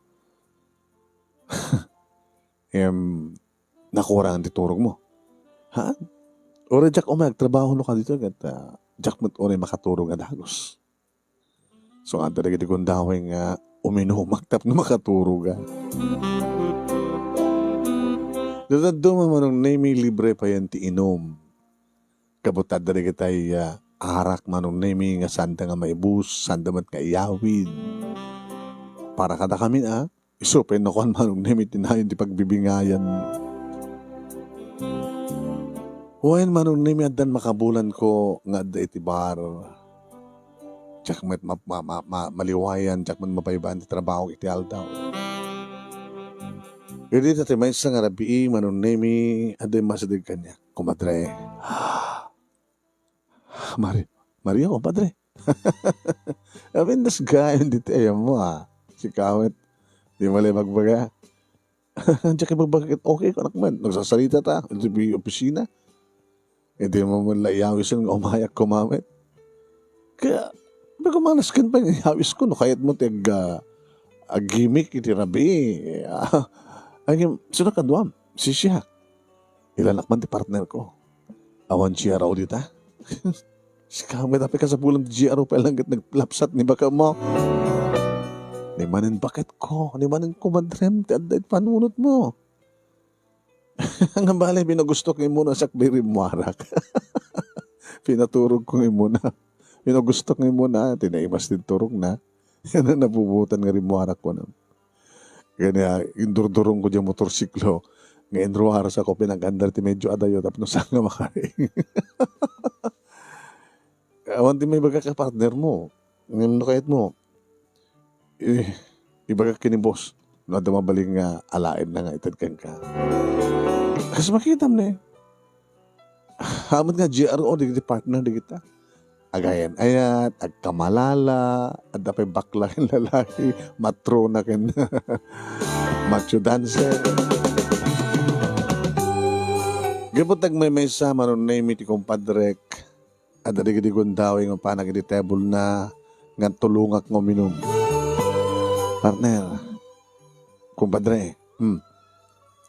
Em, nakurangan ti turogmo. Ha? Uray diak umay agtrabaho no ka ditoy, ket, ah, diak met unay makaturog nga dagus. So, adda dagiti gundaway nga uminumak tapno makaturog, ah. Dadaduma, Manong Nemi, libre payen ti inum. Kabut adda dagitay, ah, arak, Manong Nemi, nga sanda nga maibus, sanda met nga iyawid. Para kadakami, ah, isu pay no kuan, Manong Nemi, ti nayon ti pagbibingayan. Wen, Manong Nemi, addan makabulanko nga adda iti bar. Diak met ma-, ma-, ma-, ma-, maliwayan, diak met mabaybay ti trabaho iti aldaw. Idi ta ti maysa nga rabii, Manong Nemi, adda immasideg kaniak, "Kumadre." "Mari-, Mario, kumadre." Apindas gayon ditoy ayammo, ah. Sika met, di mo la ibagbaga. Diak ibagbaga ket okay, kunak met. Nagsasarita ta, iti opisina. Idi mo man la iyawisen nga umayak kumamet. Kaya, bako manasken pay nga iyawisko, no kayatmo ti ag-, ah, aggimik iti rabii. Ah, ay, sino kaduam? Sisiak. Ilanak man ti partner ko. Awan G R O dita? Sika met, apay kasapulan ti G R O pay lang ket naglapsat ni bakam mo. Ni manen baketko, ni manen kumadrem ti adda iti panunotmo. Ngem bale, pinagustok nga immuna sakbay rimmuarak. Pinaturog ko nga immuna. Pinagustok nga immuna, ti naimas ti turogna. Yan ang nabubutan nga rimmuarak ko na. Kaya indurdurong ko diay motorsiklo nga inruaras ako, pinag-andar ti medyo adayo tapno saan nga makaring. Awan ti maibaga ka partner mo. Ngem no kayat mo, eh, ibaga ken ni boss, no adda mabalin nga alaenna nga ited kenka. Kas makitam ne. Amet nga G R O, dagiti partner, dagita. Agayan-ayat, agkamalala, adda pay bakla ken lalaki, matrona ken macho dancer. Gapu ta agmaymaysa, Manong Nemi, ti kumpadrek, adda dagiti gundaway nga panak iti table na nga tulongak nga uminum. Partner, kumpadre, hmm,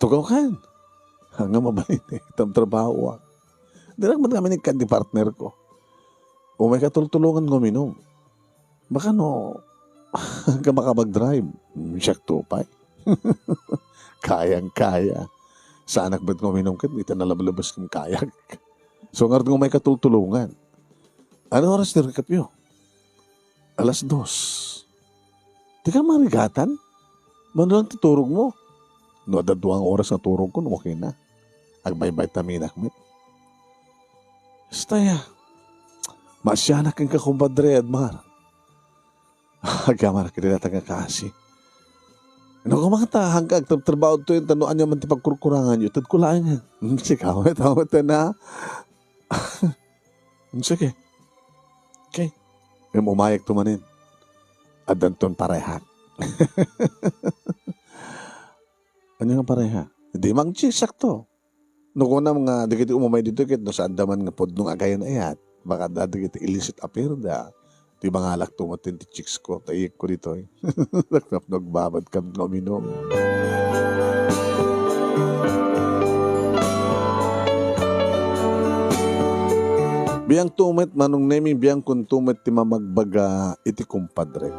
tugaw kan. Nga mabalin, eh, tam trabaho, ah. Dinak man kami ni kan di partner ko. Umay ka tultulongan nga uminum. Baka no, ka makapag-drive. Hmm, siak to pay. Kayang-kaya. Saanak met nga uminum ket ita nalablabas ken kayak. So, ngarud nga umay ka tultulongan. Ano oras ti rekapyo? Alas dos. Di ka marigatan? Mano lang ti turog mo? No, adda dua nga oras nga turog ko, no, okay na. Agbaybay ta minak met. Basta ya. Maasianak kenka, kumpadre Edmar. Agamar ket data nga kasi. No, kumangta, hangka agtrabtrabaho to yun, tano anya man ti pagkurkurangan yu, tad ko laeng. Hmm, sikaw, tama ta na. Hmm, sige. Okay. Em, umayag to manen. Addanton parehak. Anya nga pareha? Di mangchiksak to. No kunam nga, dagiti umamay ditoy ket no, saan da man nga pudno nga agayon ayat, baka adda dagiti illicit affair da. Di mangalak to met ti chicks ko, ta iyek ko ditoy. Naknapno agbabad kam nga uminum. Biang to met, Manong Nemi, biang kun to met ti mamagbaga iti kumpadre.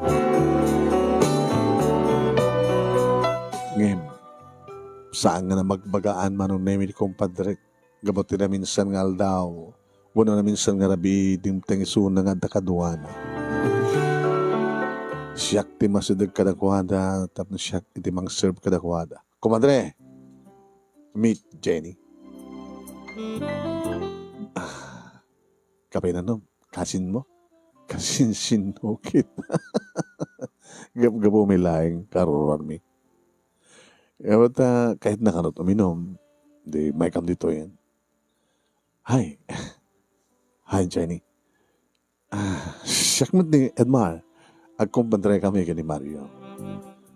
Ngem, saan nga namagbagaan, Manong Nemi, ti kumpadrek, gapu ti naminsan nga aldaw, wenno naminsan nga rabii, dimteng isuna nga adda kaduana. Siak ti masideg kadakuada, tapno siak iti mang-serve kadakuada. Kumadre, meet Jenny. Ah, kape na, no? Kasin mo? Kasin sinukit. Gapgapu mi laeng, karuruan mi. Gapu ta, kahit nakanot uminum, di may kam ditoy. Hi. Hi, Jenny. Ah, siak met ni Edmar. Agkumpadre kami ken ni Mario.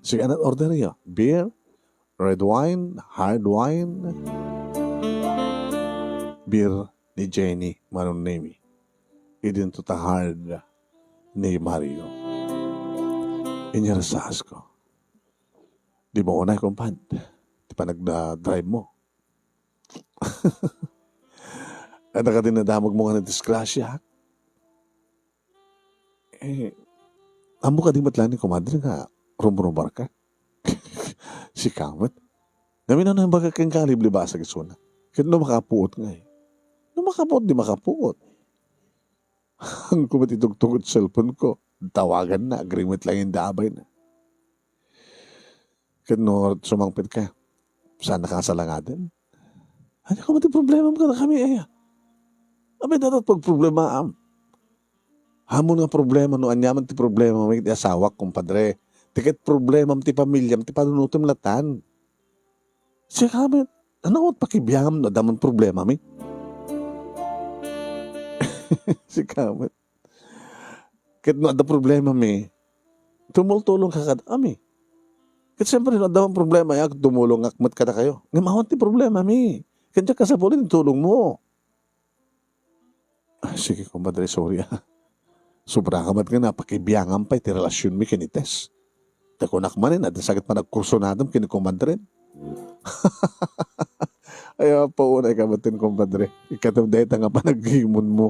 Sige, ano order yo? Beer? Red wine? Hard wine? Beer ni Jenny, Manong Nemi. Idinto ta hard ni Mario. Inyarasaas ko. Di mo unay, kumpad. Ti panagdadrive mo. Adda ka din nadamag mo nga nadisgrasya, ha? Eh, ammo ka di met laeng ni kumadre nga rumrumar ka? Sika met. Namin ano yung baga keng kaliblibasa isuna. Ket no makapuot nga eh. No makapuot, di makapuot. Ang kumat itugtugot cellphone ko. Tawagan na, agreement lang yung dabay na. Ket no sumangpet ka, saan nakasalangaden? Anya ka man ti problema mo kada kami, aya? Abay, dapat pagproblemaam. Hamon nga problema, no anya man ti problema mo, ti asawak, kumpadre. Ti ket problema mo, ti pamilya mo, ti panunutem latan. Siya kami, ano, pakibiangam no adda man problema mi? Siya kami. Ket no adda problema mi, tumultulong ka kad-, ami. Ket siyempre, no adda man problema, yak tumulong ak met kada kayo. Ngem awan ti problema mi. Ket diak kasapulan ti tulong mo. Ah, sige, kumpadre, sorry, ah. Sobra ka met nga napakibiangan pay ti relasyon mi ken ni Tess. Ta kunak manen, adda sakit panagkursunadem ken ni kumadren. Ay, apaunay ka met ken kumadre. Ikatem dayta nga panagimon mo.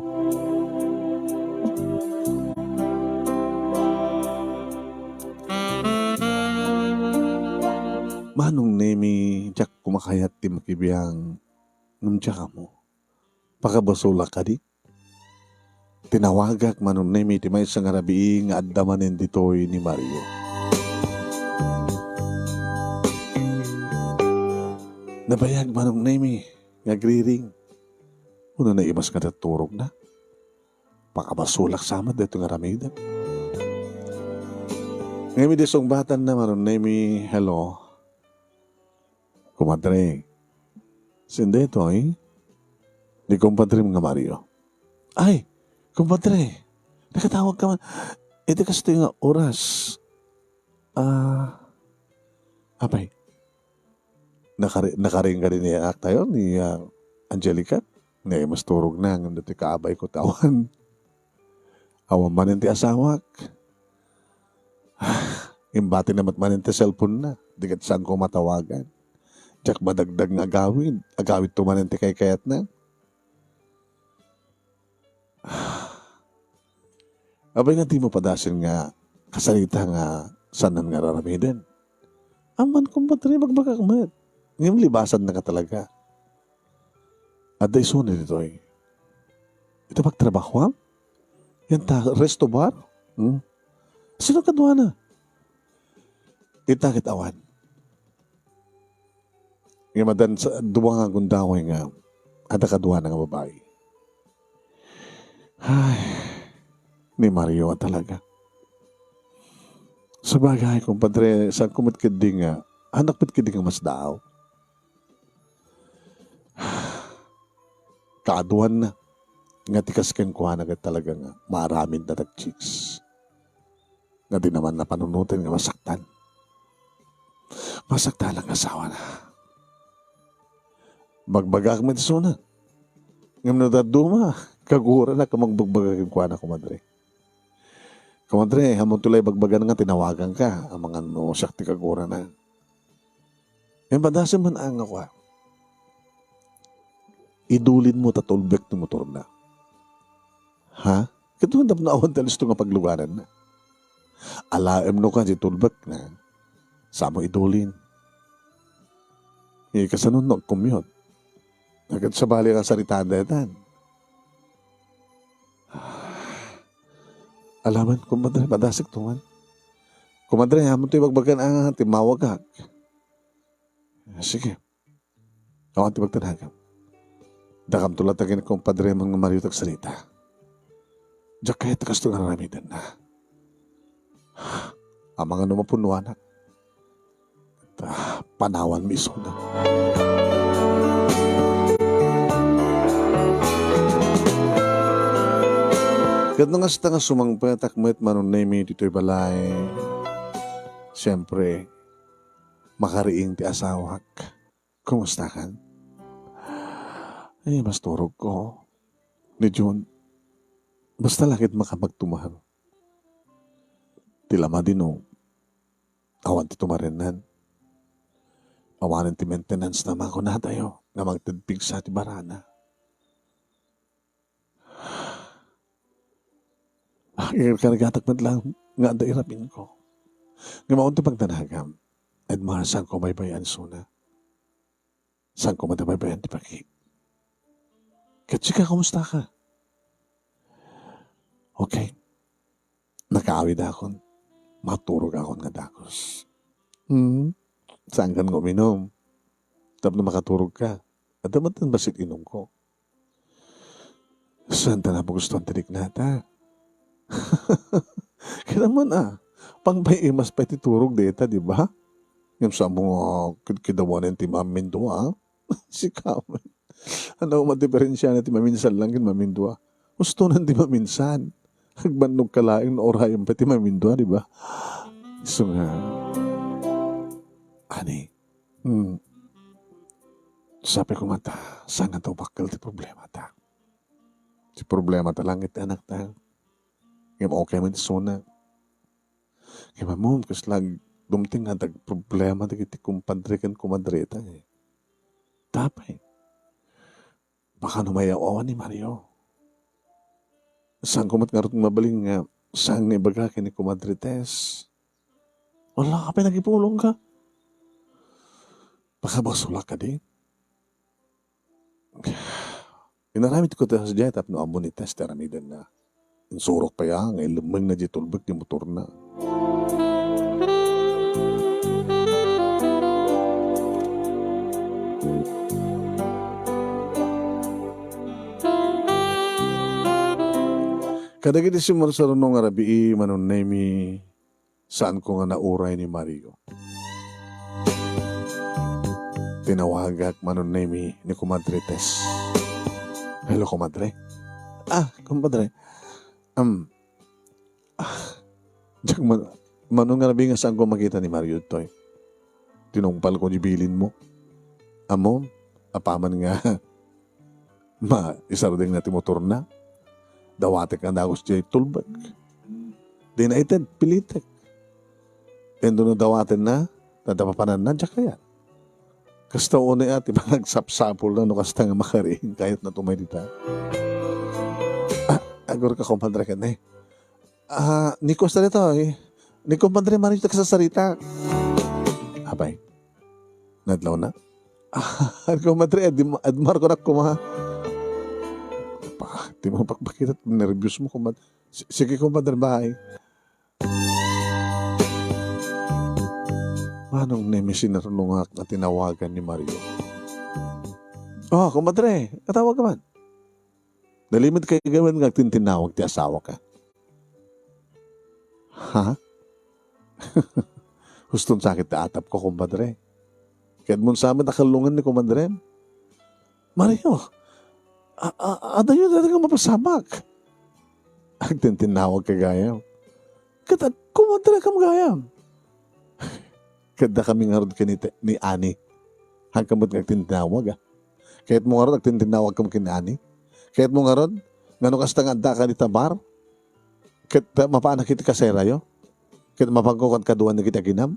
Manong Nemi, diak kumakayat ti makibiang. Ngem diak ammo. Pakabasolak kadi? Tinawagak Manong Nemi ti maysa nga rabii nga adda manen ditoy ni Mario. Nabayag Manong Nemi nga agriring. Uno naimas nga turogna. Pakabasolak sa met daytoy nga aramidem. Ngem idi sungbatanna Manong Nemi, hello. Kumadre, saan daytoy? Ni kumpadrem nga Mario. Ay, kumpadre, nakatawag ka man. Iti kastoy nga oras. Ah, apay, nakari-, nakaring ka din ni anak tayo, ni, ah, Angelica, ni mas turog na, ngem ditoy kaabayko ti awan. Awan manen ti asawak. Imbati na met manen ti cellphone na. Di ket saanko matawagan. Diak madagdag nga agawid. Agawid to manen ti kaykayatna. Apay nga dimo padasen nga kasarita nga saanan nga ar-aramiden? Aman, kumpadre, bagbagak met. Ngem libasan na ka talaga. Adda isuna ditoy. Ita pagtrabahoam? Yan ta, resto bar? Hmm? Sino kaduana? Ita ket awan. Nga madan sa dua nga gundaway nga adda kaduana nga babai. Ay, ni Mario a talaga. Sabagay, kumpadre, saanko met ketdi nga, anak met ketdi nga masdaaw. Kaaduanna, nga ti kas kenkuana ket talaga nga maaramid na tag-chicks. Nga di naman napanunoten nga masaktan. Masaktan ang asawa na. Bagbagak met isuna. Ngem no dadduma, kagurana ka magbagbaga kenkuana, kumadre. Kumadre, ammom ti la ibagbagana nga tinawagan ka, amangan no siak ti kagurana. Ngem padasen man a nga kua, idulinmo ta tulbek ti motorna. Ha? Ket no tapno awan ti alisto nga paglugananna. Alaem no kadi tulbekna, samo idulin. Eh, kasano no agkumyot? Ket sabali a kasaritaan daytan. Alaman, kumadre, padasek to man. Kumadre, ammom ti ibagbagan a timmawagak. Sige. Awan ti pagtanagam. Dakamto latta ken kumpadre man nga Mario tagsarita. Diak kayat ti kastoy nga ar-aramidenna. Amangan no mapunnoanak. Ta panawanmi isuna. Ket no kasta nga sumangpetak met manunnemi ditoy balay, siempre, makariing ti asawak. Kumustakan? Ay, mas turog ko. Ni Jun, basta langit makapagtumar. Ti lamadi no, awan ti tumarennan. Awanen ti maintenance na makunatayo nga mangted pigsa ti barana. Ah, ikarkarigatak met lang nga adda irapinko. Nga maon ti pagdanagam, Edmar, saanko mabaybay-an isuna. Saanko mabaybay-an ti paki. Ket sika, kumusta ka? Okay. Nakaawidakon. Maturogakon nga dagus. Hmm? Saankan nga uminom? Tapno makaturog ka. Adda met bassit inumko. Saan ta napagustuan ti riknata? Kailangan a, pangpaimas pay ti turog dayta, di ba? Ngem sa mo nga kidkidawanen ti mamindua, a? Sika met. Ano madiferensiana ti maminsan lang ken mamindua? Ustonan ti maminsan. Agbannog ka laeng no urayen pay ti mamindua, di ba? Isu nga, ani, hmm, sabi ko nga ta, saan nga ta ubakkel ti problemata? Ti problemata lang iti anakta. Ngem okay met isuna. Ngem ammom, kasla dumteng nga adda problema dagiti kumpadre ken kumadreta, eh. Tapay. Baka no mayaw-awan ni Mario. Saanko met ngarud mabalin nga saan nga ibaga ken ni Kumadre Tess. Wala ka pay nagipulong ka. Baka basolak kadi. Inaramid ko ti sadiay tapno ammo ni Tess ti aramidenna. Insurok pay a nga ilemmengna diay tulbek ti motorna. Kadagiti simmarsaruno nga rabii, manunnemi, saanko nga nauray ni Mario. Tinawagak manunnemi ni Kumadre Tess. Hello, kumadre. Ah, kumpadre. Um, ah, diak man, mano nga rabii nga saanko makita ni Mario toy. Tinungpalko diay bilinmo. Ammom, apaman nga Ma, isardengna ti motorna. Dawatek nga dagus diay tulbek. Dina ited, pilitek. Inno no dawatenna, ta adda papananna, diak kayat. Kasta unay a ti panagsapsapulna no kasta nga makariing, kayatna tumay dita. Ah, agurka, kumpadre, ken, eh. Ah, ni Costa dito, eh. Ni Compadre Mario ti kasasarita. Apay. Nadlaw na? Ah, kumpadre, adi, adi Marco na kuma. Pa, di mo pakpakita, nerbios mo, kumpadre. Si-, sige, kumpadre, bye. Manong Nemi, sinarunongak nga tinawagan ni Mario. Oh, kumpadre, atawag ka man. Nalimed kay gayam nga agtintinnawag ti asawak. Ha? Huston sakit ti atapko, kumpadre. Ket mo sa met a kellungan ni kumadrem. Mario, a, a, adayo dayta nga mapasamak. Agtintinnawag ka gayam. Ket ag-, kumadrekam gayam. Ket dakami ngarud ken ni, ni Ani. Haanka met nga agtintinnawag, ah. Kayatmo ngarud agtintinnawagkam ken ni Ani? Kayatmo ngarud nga no kasta nga addaka dita bar, ket mapanak iti kaserayo? Ket mapanko kadkaduan dagiti aginam?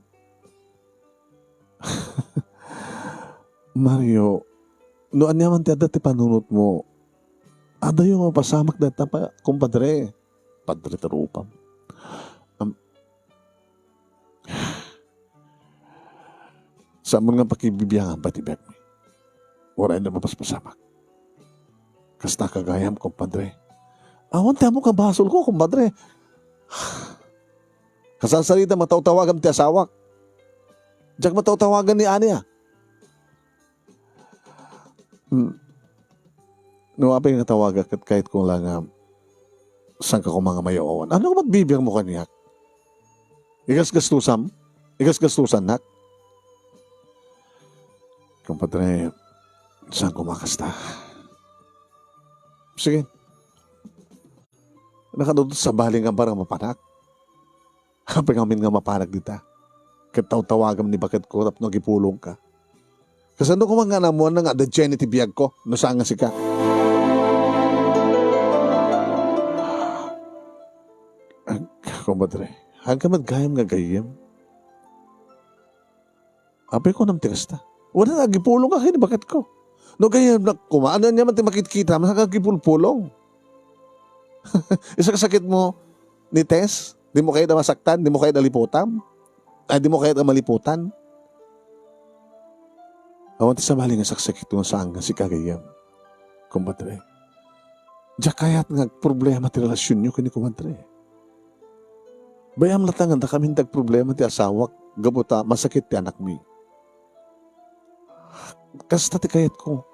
Mario, no ania man ti adda ti panunotmo, adayo nga mapasamak dayta pa, kumpadre. Padre ti rupam. Am-, Saan nga pakibibiangan pay ti biagmi. Uray no mapaspasamak. Kasta ka gayam, kumpadre. Awan ti ammok a basolko, kumpadre. Kasarsarita, matawtawagam ti asawak. Diak matawtawagan ni Ania. Hmm. No apay nga tawagak ket kayatko la nga saanka koma nga mayawan. Ania met bibiagmo kaniak? Igasgastusam? Igasgastusannak? Kumpadre, saan koma kasta? Sige. Nakadudot sa bali nga barang mapanak. Apay ngamin nga mapanak dita? Ket tawtawagam ni baketko tapno agipulongka. Kasano koma nga naammoanna nga adda Jenny ti biagko, no saan nga sika? Ag-, kumpadre, haanka met gayam nga gayyem? Apay kunam ti kasta? Wen, agipulongka ken ni baketko. No gayyemnak koma, ania man ti makitkitam, saan ka agipulpulong? Isaksakitmo ni Tess? Dimo kayat a masaktan? Dimo kayat a liputam? Ay, dimo kayat a maliputan? Awan ti sabali nga saksakitmo no saan nga sika gayyem, kumpadre. Diak kayat nga agproblema ti relasionyo ken ni kumadre. Bay-am latta nga dakamin ti agproblema ti asawak gapu ta masakit ti anakmi. Kasta ti kayatko.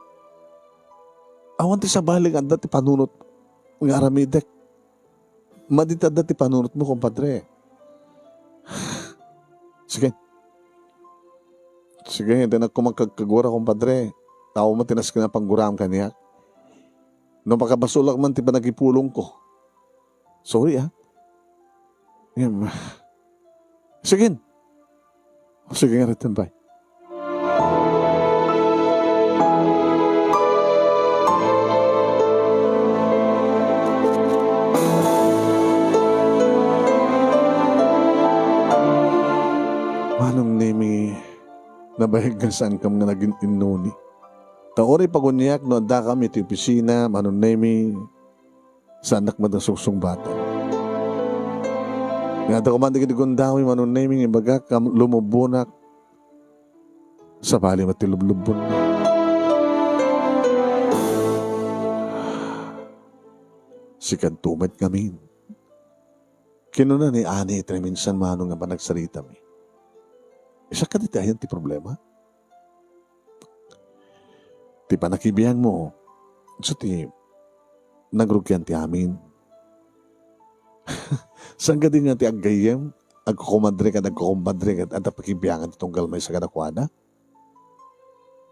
Awan ti sabali nga adda ti panunot nga aramidek. Madi ti adda ti panunotmo, kumpadre. Sige. Sige, dinak koma agkagkagura, kumpadre. Tao met ti nasken a pagguram kaniak. No makabasolak man ti panagipulongko. Sorry, ah. Ngem, sige. Sige nga, Retenbay. Manong Nemi, nabayag nga saankam nga nagin-innuni. Ta uray paguniak no addakam iti opisina, Manong Nemi, saannak met a sungsungbatan. Nga adda koma dagiti gundaway, Manong Nemi, nga imbagak a lumubbonak sabali met ti lublubbonna. Sikanto met ngamin. Kinuna ni Ani iti naminsan, Manong, nga panagsaritami. Isu kadi ti ayan ti problema? Ti panakibiangmo, isu ti nagrugian ti amin. Saan kadi nga ti aggayyem, agkukumadre ken agkukumpadre ket adda pakibiangan ti tunggal maysa kadakuada?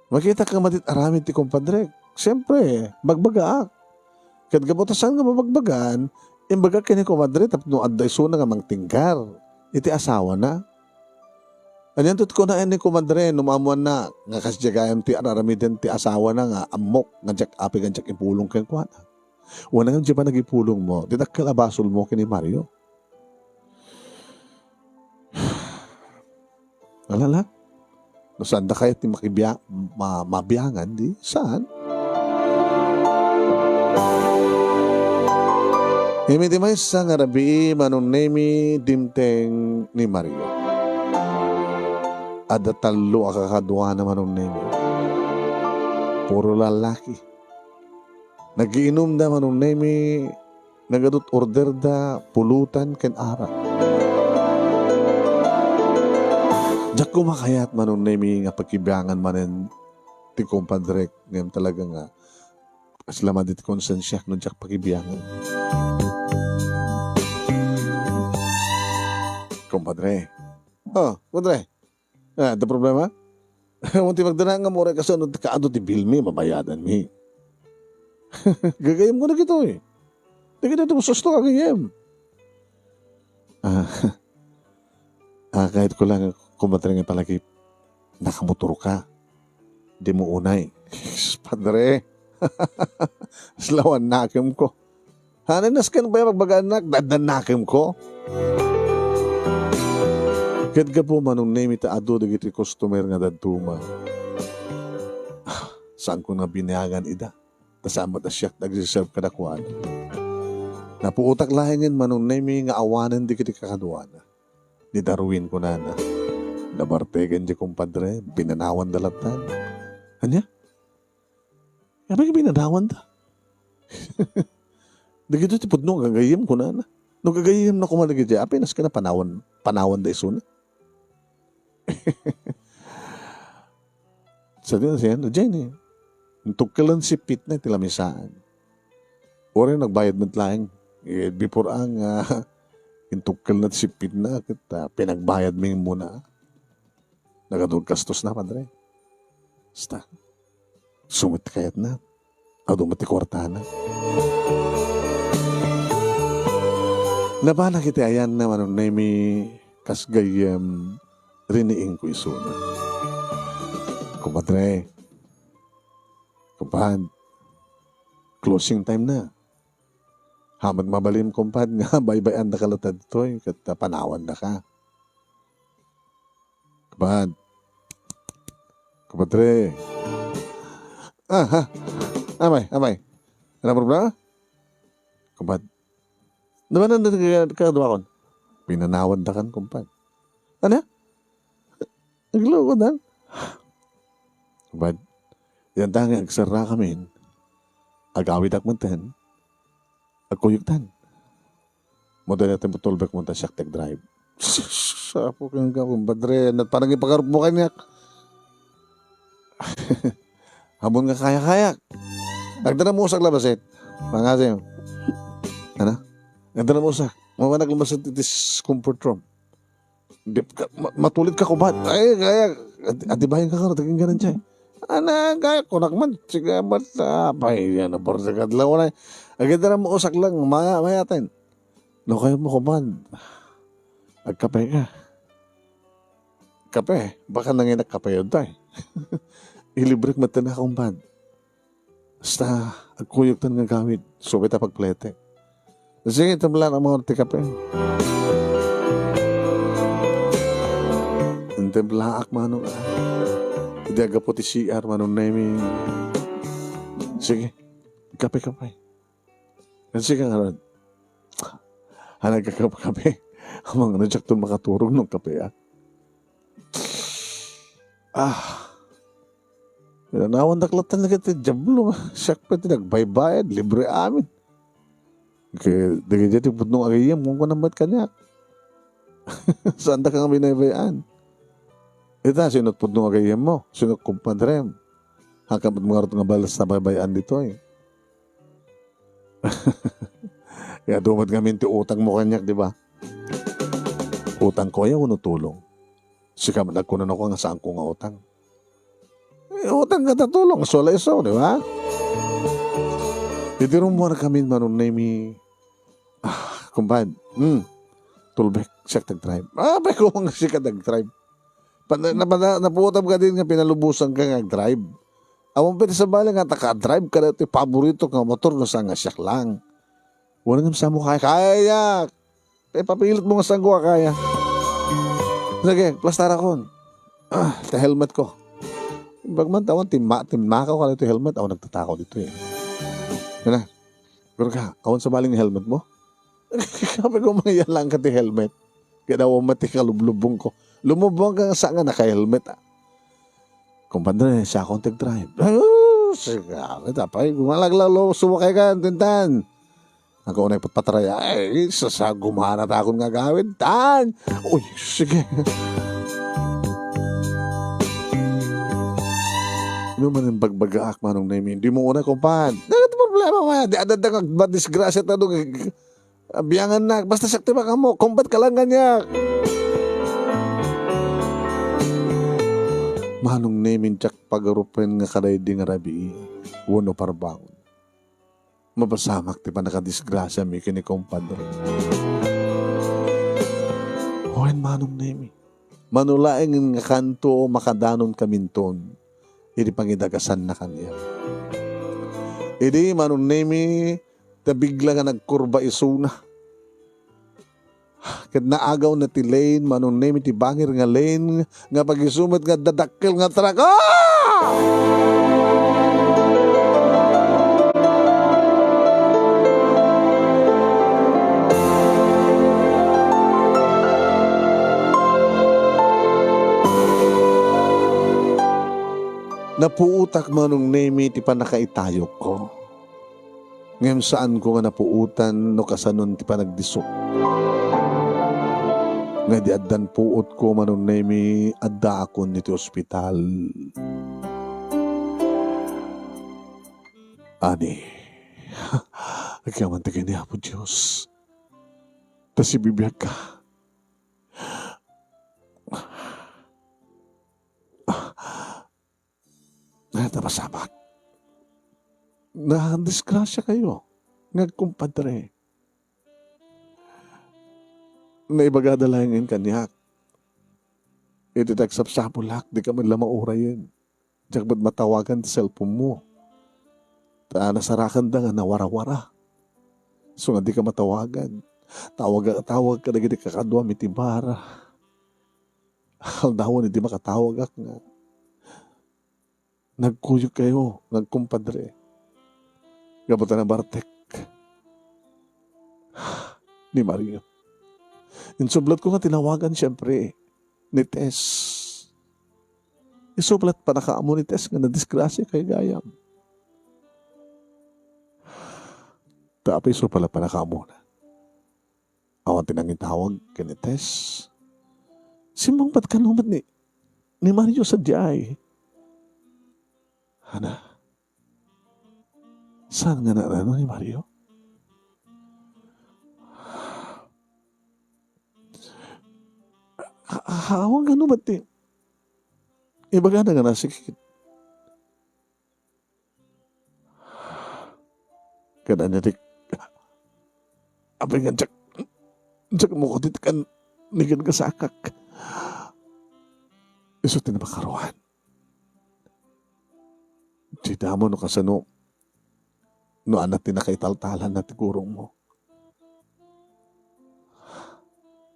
Makitak nga madi ti aramid ti kumpadrek. Siempre, bagbagaak. Ket gapu ta saan nga mabagbagaan, imbagak ken ni kumadre tapno adda isuna nga mangtinggar iti asawana. Anian ti kunaen ni kumadre no maammoanna nga kasdiay gayam ti ar-aramiden ti asawana nga ammok nga diak apay nga diak ipulong kenkuana? Wen ngem diay panagipulongmo, ti dakkel a basolmo ken ni Mario. Ala la? No saanda kayat ti makibia-, ma-, mabiangan, di saan? Imi ti maysa nga rabii, Manong Nemi, dimteng ni Mario. Adda tallo a kakaduana, Manong Nemi. Puro lalaki. Nagiinumda, Manong Nemi, nagadut orderda pulutan ken arak. Diak koma kayat, Manong Nemi, nga pakibiangan manen ti kumpadrek, ngem talaga nga kasla madi ti konsensiak no diak pakibiangan. Kumpadre. Oh, kumpadre. Ah, adda problema? Awan ti magdana nga uray kasano ti kaadu ti bilmi, mabayadanmi. Gagayyemko dagitoy. Dagitoy ti gusto a gagayyem. Ah, ah, kayatko lang, kumpadre, nga palagip. Nakamotorka. Dimo unay. Padre. Kasla annakemko. Haanay nasken pay a pagbagaannak, adda annakemko. Ket gapu, Manong Nemi, ta adu dagiti customer nga dadduma. Saanko nga biniangan ida. Ta saan met a siak ti agserserb kadakuada. Napuotak laengen, Manong Nemi, nga awanen dagiti kakaduana. Ni Darwin, kunana. Nabartegen diay kumpadre, pinanawanda lattan. Ania? Apay nga pinanawanda? Dagitoy ti pudno nga gagayyem, kunana. No gagayyemna koma dagiti, apay nasken a panawan, panawanda isuna? Sa di na siya, diay ni. Intukkelan sippitna iti lamisaan. Uray nagbayad met laeng. Eh, before ang, ah, intukkelna ti sippitna, ket, ah, pinagbayadmi muna. Nagadut gastosna, padre. Basta. Isu met ti kayatna. Adu met ti kuartana. Nabanak iti ayanna, Manong Nemi, kas gayyem, riniingko isuna. Kumpadre, kumpad, closing time na. Haanmo mabalin, kumpad, nga baybay-andaka latta ditoy, ket panawandaka. Kumpad. Kumpadre. Ah, ha. Apay, apay. Adda problema? Kumpad. Nabanan na ka, kaduakon. Pinanawandakan, kumpad. Ania? Agluko dan. Kumpad. Diay ta nga agserrakamin. Agawidak metten. Agkuyogtan. Madala ti tulbek mo ta siak ti agdrive. Apo kenka, kumpadre, ania ti panangipagarupmo kaniak? Ammom nga kayakayak. Agdanam usak labasit. Pangasim. Ania? Agdanam usak. Mapanak labasit iti s-, comfort room. Di ka, ma-, matulidka, kumpad. Ay, kaya, adi-, adibayanka ngarud, agingganan diay. Ania, kaya, kunak man, sige, ba't, apay, yan, ang porte kadlaw na. Agdanam usak lang, maya-, mayaten. No kayatmo, kumpad, agkapeka. Kape? Baka nanginak kape yun, tay. Ilibrek met ti na, kumpad. Basta, agkuyogtan nga agawid. Subay ta pagplete. Sige, timpla na mo ti kape. Intimplaak, Manong, ah. Idi aggapu ti C R, Manong Nemi. Sige, kape, kape. Ket sika ngarud, haan agkakape. Amangan a diakton makaturog no kape, ah. Ah. Pinanawandak latta dagiti Diablo. Siak pay ti nagbaybayad, libre amin. Ket dagiti ti pudno nga agayyem, kunkunam met kaniak. Saandaka nga binaybay-an. Ita, sino ti pudno nga agayyemmo? Sino ti kumpadrem? Haanka met ngarud nga balas a baybay-an ditoy. Kaya adu met ngamin ti utangmo kaniak, di ba? Utangko aya wenno tulong? Sika met nagkunanako nga saanko nga utang. Eh, utangka ta tulong, isu la isu, di ba? Idi rummuarkamin, Manong Nemi, ah, kumpad, hmm, tulbek, siak ti agdrive. Ah, apay, koma nga sika ti agdrive. Pada-, napada-, napuotam kadin nga pinalubosanka nga agdrive. Awan pay ti sabali nga ta ka-drive ka daytoy paborito nga motor no saan nga siak lang. Wen ngem saan mo kaya, kaya yak. Ipapilit mo nga saan ko kaya. Sige, plastarakon. Ah, ta helmet ko. Imbag man ta awan, timma-, timmakaw ka daytoy helmet, awan nagtatakaw ditoy. Yan na. Pero ka, awan sabali nga helmet mo? Sabi ko, mangyalang ka ti helmet. Kaya daw mati ka lublubong ko. Lumubong ka nga sa nga naka-helmet, ah. Kumpadre, siak ti drive. Ay, oh, sige, tapay, gumalaglaw, sumakay ka, tintan. Ako unay patpatray, ay, sasagumana ta akon nga gawid, tan. Uy, sige. Ano man ang bagbagaak, Manong Nemi? Hindi mo una, kumpan. Ano ti problema mo? Di adda nga madisgrasya ta dong. Abiangan na, basta siak ti makamo, kumpat ka lang kaniak. Manong Nemi, diak pagarupen nga kadaydi nga rabii, wenno parbangon. Mapasamak ti pannakadisgrasiami ken ni kumpadre. Wen, Manong Nemi, mano laeng nga kanto makadanon kaminton, idi pangidagasanna kaniak. Idi, Manong Nemi, ta bigla nga nagkurba isuna. Ket naagawna ti lane, Manong Nemi, ti bangir nga lane, nga pag-isu met nga adda dakkel nga truck. Ah! Napuotak, Manong Nemi, ti pannakaitayokko. Ngem saanko nga napuotan no kasanon ti panagdisok. Nga idi addan puotko, Manong Nemi, addaakon iti ospital. Ani, agyaman ti ken ni Apo Dios. Ta sibibiagka. Ay, napasamak. Nadisgrasya kayo nga agkumpadre. Naibagada laengen kaniak. Iti tagsapsapulak, di ka man la maurayen. Diak met matawagan ti cellphone mo. Ta nasarakanda nga nawarawara. So nga di ka matawagan. Tawag, tawag ka dagiti kakaduam iti bar. Aldawen idi makatawagak nga nagkuyog kayo nga agkumpadre. Gapu ta nabartek ni Mario. Insublatko nga tinawagan, siempre, ni Tess. Isu pala ti pannakaammo ni Tess nga nadisgrasya kay gayam. Ta apay isu pala pannakaammo na. Awan ti nangitawag ken ni Tess. Simmungbat kano met ni, ni Mario sadiay. Ana, saan nga naano ni Mario? A-, a-, awan kano met ti ibagana nga nasikit. Kada nitik. Apay nga diak, diak mo kutit kan nigan kasakak. Isu ti napakaruan. Di damo no kasano no anat ti nakaitaltalan na ti gurong mo.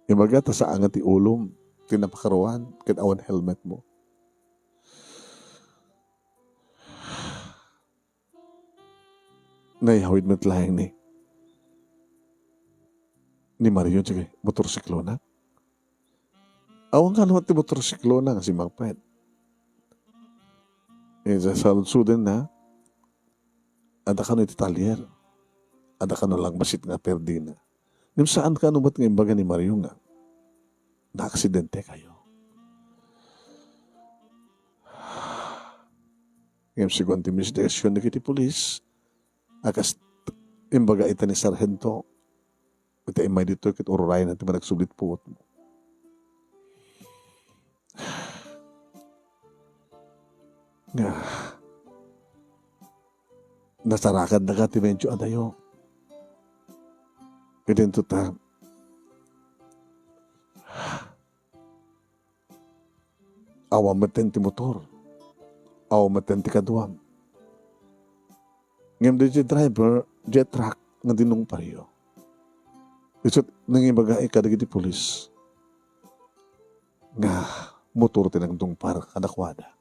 Ibaga ta saan nga ti ulom ti napakaruan ket awan helmet mo. Naiyawid met laeng ni, ni Mario ti motorsiklona. Awan kano ti motorsiklona nga simmangpet. Iti saludsodna, adda kano iti talyer. Adda kano lang bassit nga perdina. Ngem saan kano met nga imbaga ni Mario nga naaksidente kayo. Ngem sigun ti investigasyon dagiti pulis, a kas imbaga ita ni Sargento, ita immay ditoy ket ururayna ti managsublit puotmo. Nga, nasarakadnaka ti medyo adayo. Idinto ta, Awan metten ti motor. Awan metten ti kaduam. Ngem daydiay driver, diay truck nga dinungparyo. Isu't nangibaga kadagiti pulis nga motor ti nagdungpar kadakuada.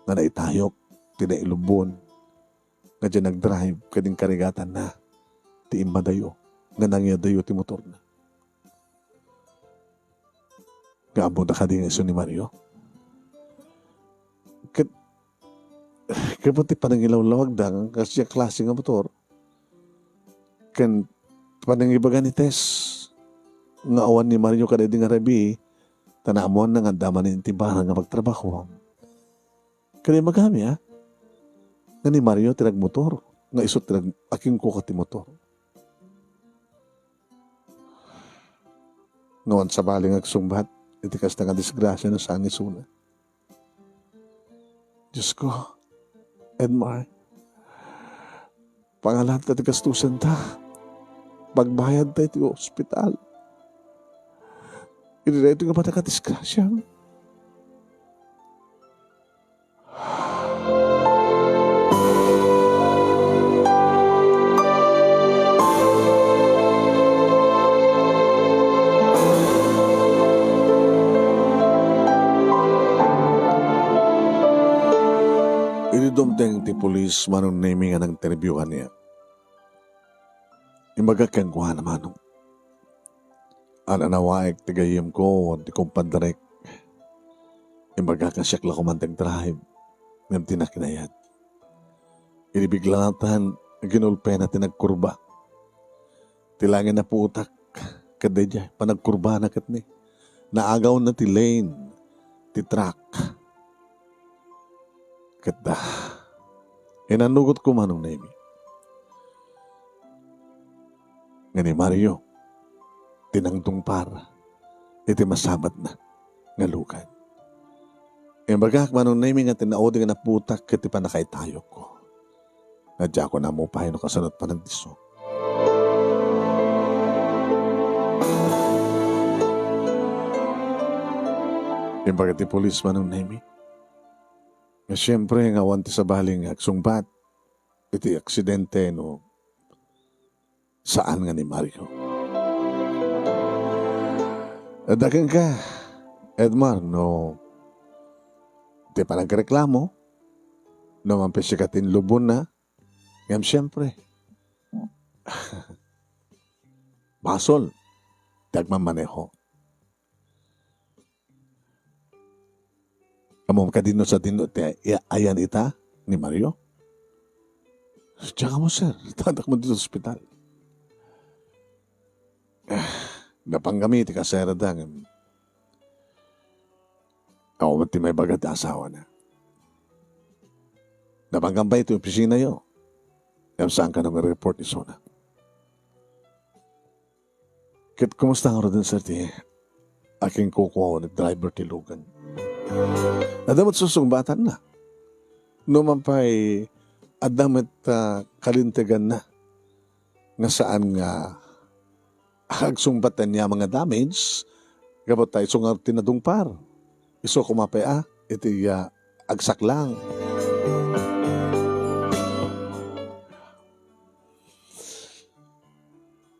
Nga naitayok ti nailubon nga diay nagdrive ket inkarigatanna ti immadayo nga nangyadayo ti motorna. Nga ammona kadi nga isu ni Mario? Ket, ket ti panangilawlawagda nga kasdiay klase nga motor, ken panangibaga ni Tess nga awan ni Mario kadaydi nga rabii, ta naammoanna nga adda manen ti barang nga pagtrabahoan. Ket imbagami, a, nga ni Mario ti nagmotor, nga isu ti nag-, akingkuka ti motor. Nga awan sabali nga agsungbat iti kasta nga disgrasia no saan nga isuna. Diosko, Edmar, pangalanta ti gastosenta. Pagbayadta iti ospital. Idi daytoy nga panagkadisgrasia. Idi dumteng ti pulis, Manong Nemy, nga nag-interview kaniak, imbagak kenkuana, Manong, a nanawaek ti gayyemko, ti kumpadrek. Imbagak nga siak la koma ti agdrive, ngem dina kinayat. Idi bigla natan, ginulpena ti nagkurba. Ti langit naputak, ket daydiay panagkurbana ket ni, naagawna ti lane ti truck. Ket da, inannugotko, Manong Nemy, nga ni Mario ti nangdungpar iti masabatna nga lugan. Imbagak, Manong Nemy, nga ti naudi nga naputak ket ti pannakaitayokko. Nga diakon ammo pay no kasano ti panagdisso. Imbagak ti pulis, Manong Nemy, nga siempre nga awan ti sabali nga agsungbat iti aksidente no saan nga ni Mario. Adda kenka, Edmar, no ti panagreklamo, no manpisikat ti inlubonna, ngem siempre, basol ti agmamaneho. Ammom kadi no sadino ti ay-, ayan ita ni Mario? Diak ammo, sir. Tadak mo dito sa ospital. Ah, napanggami ti kasera da, ngem awan ti maibaga ti asawana. Napanggam pay ti opisina yo. Ngem saan ka nang report isuna. Ket kumusta ngaruden, sir, ti akinkukuayo ni driver ti lugan? Adda met susungbatanna. No man pay, adda met, ah, kalinteganna nga saan nga agsungbat ti aniaman nga damage, gapu ta isu nga ti nadungpar. Isu koma pay a iti, ah, agsaklang.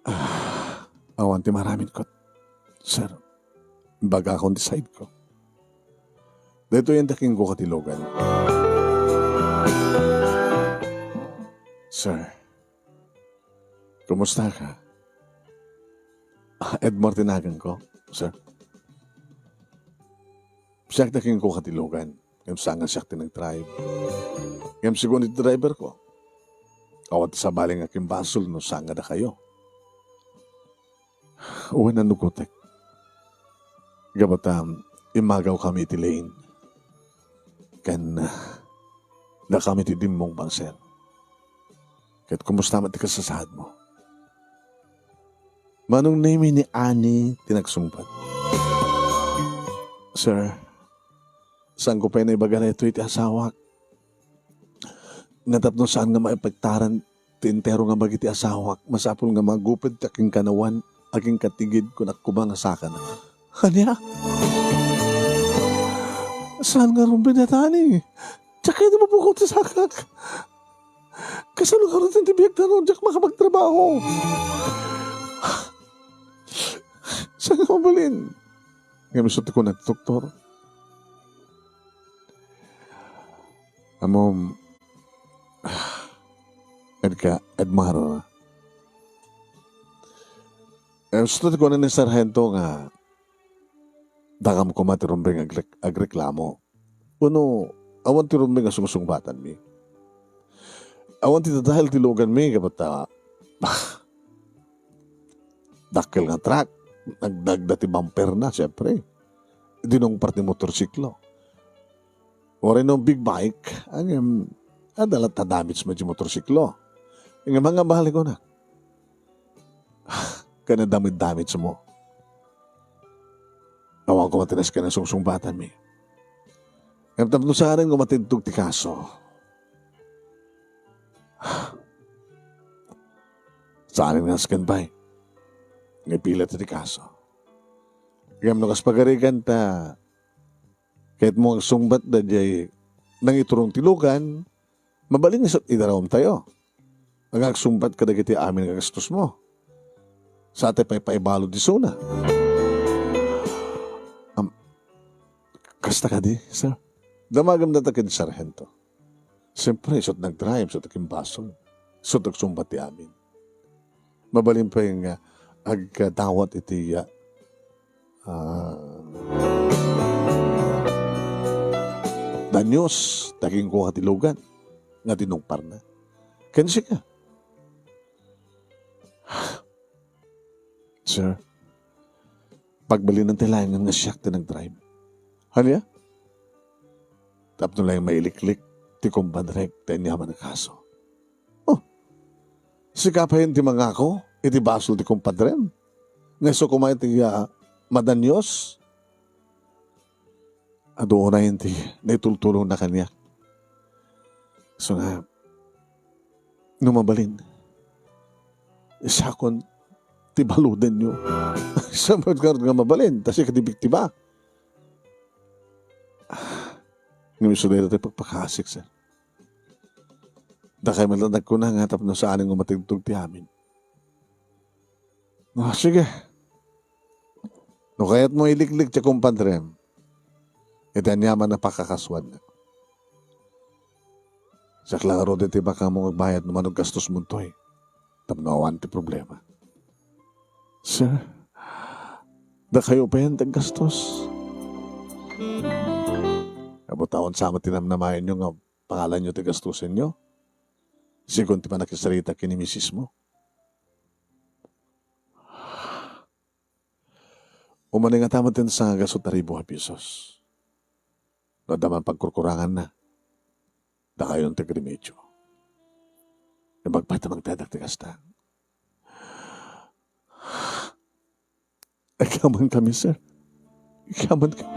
Ah, awan ti maramidko, sir. Bagakon ti side ko. Daytoy ti kenkuak ti lugan. Sir, kumusta ka? Ah, Edmar ti naganko, sir. Siak ti kenkuak ti lugan. Ngem saan nga siak ti nag-drive. Ngem segun iti driver ko, awan ti sabali nga kimbasol no saan nga dakayo. Wen, nanugotek. Gapu ta immagawkami iti lane. Ken, ah, dakami ti dimmong bangser. Ket kumusta met ti kasasaadmo? Manong Nemy, ni Annie ti nagsungbat. Sir, saanko pay naibaga daytoy iti asawak. Nga tapno saan nga maapektaran ti entero nga bagi ti asawak, masapul nga maguped ti akinkanawan, akinkatigid, kunak koma nga sakana. Ania? Saan nga rumbinatani? Diak kayat mapukaw ti sakak. Kasano ngarud ti biagta no diak makapagtrabaho? Saan nga mabalin? Ngem isu ti kuna ti doktor. Ammom, Edka, Edmar, eh, isu ti kuna ni Sargento nga dakam koma ti rumbeng agrek-, agreklamo. Wenno, awan ti rumbeng a sungsungbatanmi. Awan ti dadahel ti luganmi, gapu ta, bah, dakkel nga truck, nagdagda ti bumper na, siyempre. Dinungpar ti motorsiklo. Uray no big bike, ngem, adda latta damage met ti motorsiklo. Ngem, nga balik ko na. Ken adda met damage mo. Awan ko matinas ken sungsungbatanmi. Ngem tapno saanen nga matindog ti kaso. Saanen nga asken pay. Nga ipilit ti kaso. Ngem no kas pagarigan ta, kayatmo nga agsungbat daydiay nangiturong ti lugan, mabalin nga isu ti idarawtayo. Nga agsungbat kadagiti amin nga gastos mo. Sa ti pay paibalud isuna. Am, kasta kadi, sir? Damagem data ken sarhento. Siyempre, isu ti nagdrive, isu ti kimbasol, isu ti agsungbat ti amin. Mabalin pay nga agdawat iti, ah, ah, danyos, ta kinkuha ti lugan nga dinungparna. Ken sika? Sir, pagbalinen ti laengen nga siak ti nagdrive. Ania? Tapno laeng mailiklik ti kumpadrek ti aniaman a kaso. Oh, sika pay ti mangako iti basol ti kumpadrem? Nga isu koma iti, ah, madanyos? Adu unay ti naitultulongna kaniak. Isu nga, no mabalin, isakon ti baludenyo. Sa met ngarud nga mabalin, ta sika ti biktima. Ngem isu dayta ti pagpakasik, sir. Dakay met latta nagkuna nga tapno saanen nga matindog ti amin. Ah, sige. No kayatmo iliklik ti kumpadrem, iti aniaman a pakakasuanna. Siak la ngarud ti makaammok agbayad no mano ti gastosmontoy. Tapno awan ti problema. Sir, dakayo pay ti aggastos. Abutawan sa met ti namnamaenyo nga pangalanyo ti gastosenyo. Sigun ti pannakisarita ken ni misismo. Umaningata met ti sangagasu a ribu a pesos. No adda man pagkurkuranganna, dakayon ti agrimedyo. Imbag pay ta mangtedak ti kasta. Agyaman kami, sir. Agyaman kami.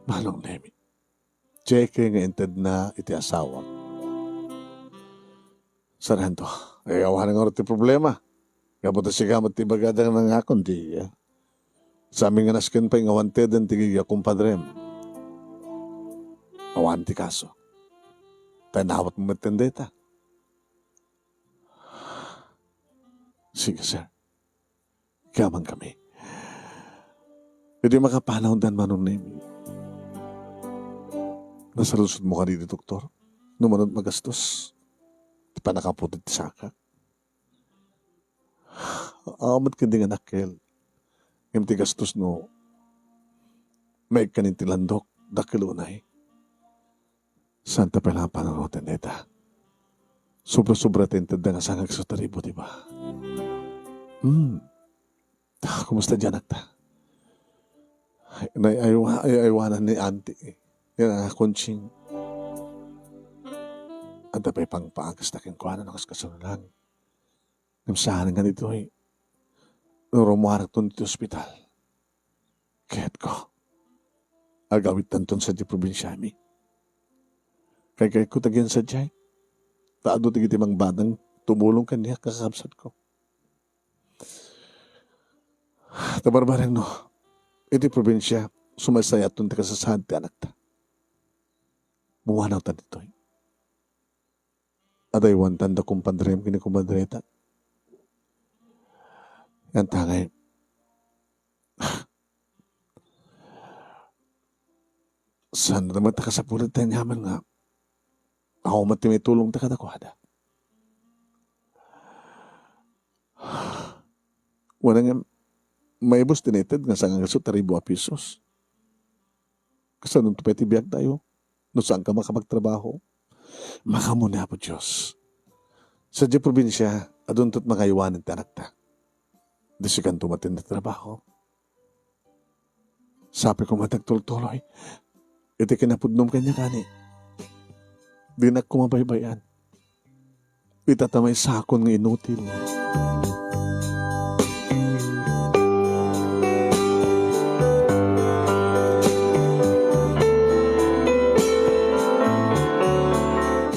Manong Nemi, cheque nga intedna iti asawak. Sargento, ay awan ngarud ti problema. Gapu ta sika met ti ibagada nga nangakon, di, ah, sa amin nga nasken pay nga awan teden ti gigia kumpadrem. Awan ti kaso. Ta inawatmo met ti dayta. Sige, sir. Agyaman kami. Idi makapanawdan, Manong Nemi, nasaludsodmo kadi ti doktor no mano ti magastos ti pannakaputed ti sakak? Awan met ketdi nga dakkel. Ngem ti gastos no maikkan iti landok, dakkel unay. Saan ta pay la nga panaruoten dayta? Sobra-sobra ti intedda nga sangagasu a ribu, di ba? Hmm. Ah, kumusta diay anakta? Ay, nay-, aywa-, ay-, aywanan ni Auntie. Yan ang Conching. Adda pay pangpaagasta kenkuana no kas kasano lang. Ngem saan nga ditoy, no rummuarakton iti ospital, kayatko, agawidtanton sadiay probinsiami. Kaykayatko ta agiyan sadiay, ta adu dagiti mangbatang tumulong kaniak nga kakabsatko. Ta barbareng no, iti probinsia, sumaysayaaton ti kasasaad ti anakta. Bumanawta ditoy. Adaywantan da kumpadrem ken ni kumadreta. Ngem tangay, saan da met a kasapulan ti aniaman nga awan met ti maitulongta kadakuada. Wen, ngem maibus ti naited nga sanga ngasu ti ribu a pesos. Kasano pay ti biagtayo no saanka makapagtrabaho? Makaammo ni Apo Dios. Sadiay probinsia, adunto met mangaywan ti anakta. Di sikanto met ti trabaho. Sapay koma ti agtultuloy iti kinapudnom kaniak, ani. Dinak koma baybay-an. Ita ta maisakon nga inutil.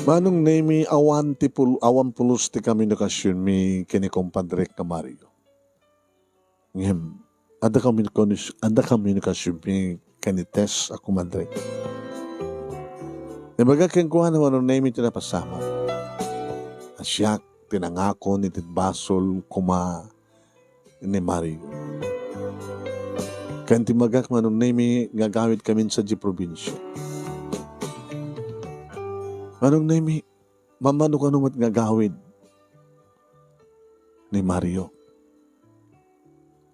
Manong Nemi, awan ti pul-, awan pulos ti komunikasionmi ken ni kumpadrek nga Mario. Ngem, adda komunikasyon-, adda komunikasionmi ken ni Tess a kumadre. Imbagak kenkuana, Manong Nemi, ti napasamak. A siak ti nangakon iti basol koma ni Mario. Ken ti imbagak, Manong Nemi, nga agawidkamin sadiay probinsia. Manong Nemi, mamano kano met nga agawid ni Mario.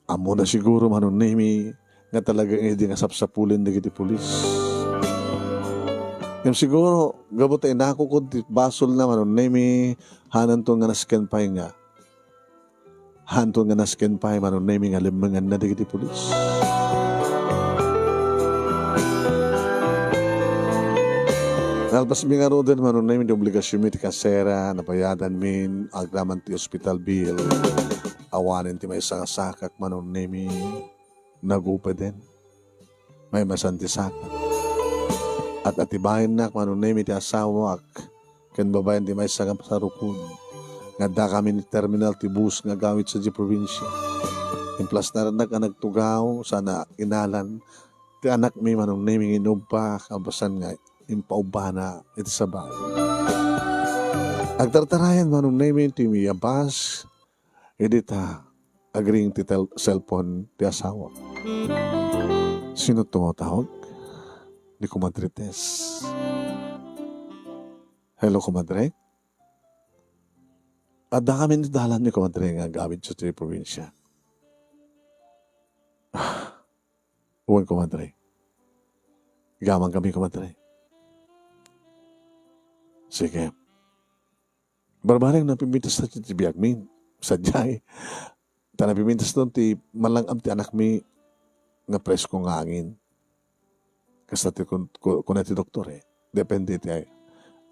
Ammona siguro, Manong Nemi, nga talaga nga idi nga sapsapulen dagiti pulis. Ngem siguro, gapu ta inakokon ti basolna, Manong Nemi, hananto nga nasken pay nga, hanto nga nasken pay, Manong Nemi, nga lemmenganna dagiti pulis. Nalpasmi ngaruden, Manong Nemi, ti obligasionmi ti kasera, nabayadanmin, agraman ti hospital bill. Awanen ti maysa nga sakak, Manong Nemi, nagupeden. Maymaysan ti sakak. At atibayennak, Manong Nemi, ti asawak ken babaen ti maysa nga sarukod. Nga addakami iti terminal ti bus nga agawid sadiay probinsia. Implasnarnak a nagtugaw, sana inalan ti anakmi, Manong Nemi, nga inubba, kalpasan nga impaubbana iti sabali. Agtartarayan, Manong Nemi, ti miyabas, idi ta agring ti tel-, cellphone ti asawa. Sino to tawag? Ni Kumadre Tess. Hello, Kumadre? Addakami iti dalan, ni Kumadre, nga agawid sadiay probinsia. Wen, Kumadre. Igamankami, Kumadre. Sige. Barbareng, napipintas ti biagmi. Sadiay. Ta napipintas ti manlang-am ti anakmi nga presko nga angin. Kasta ti kun-, ku-, kuna ti doktor, eh. Depende ti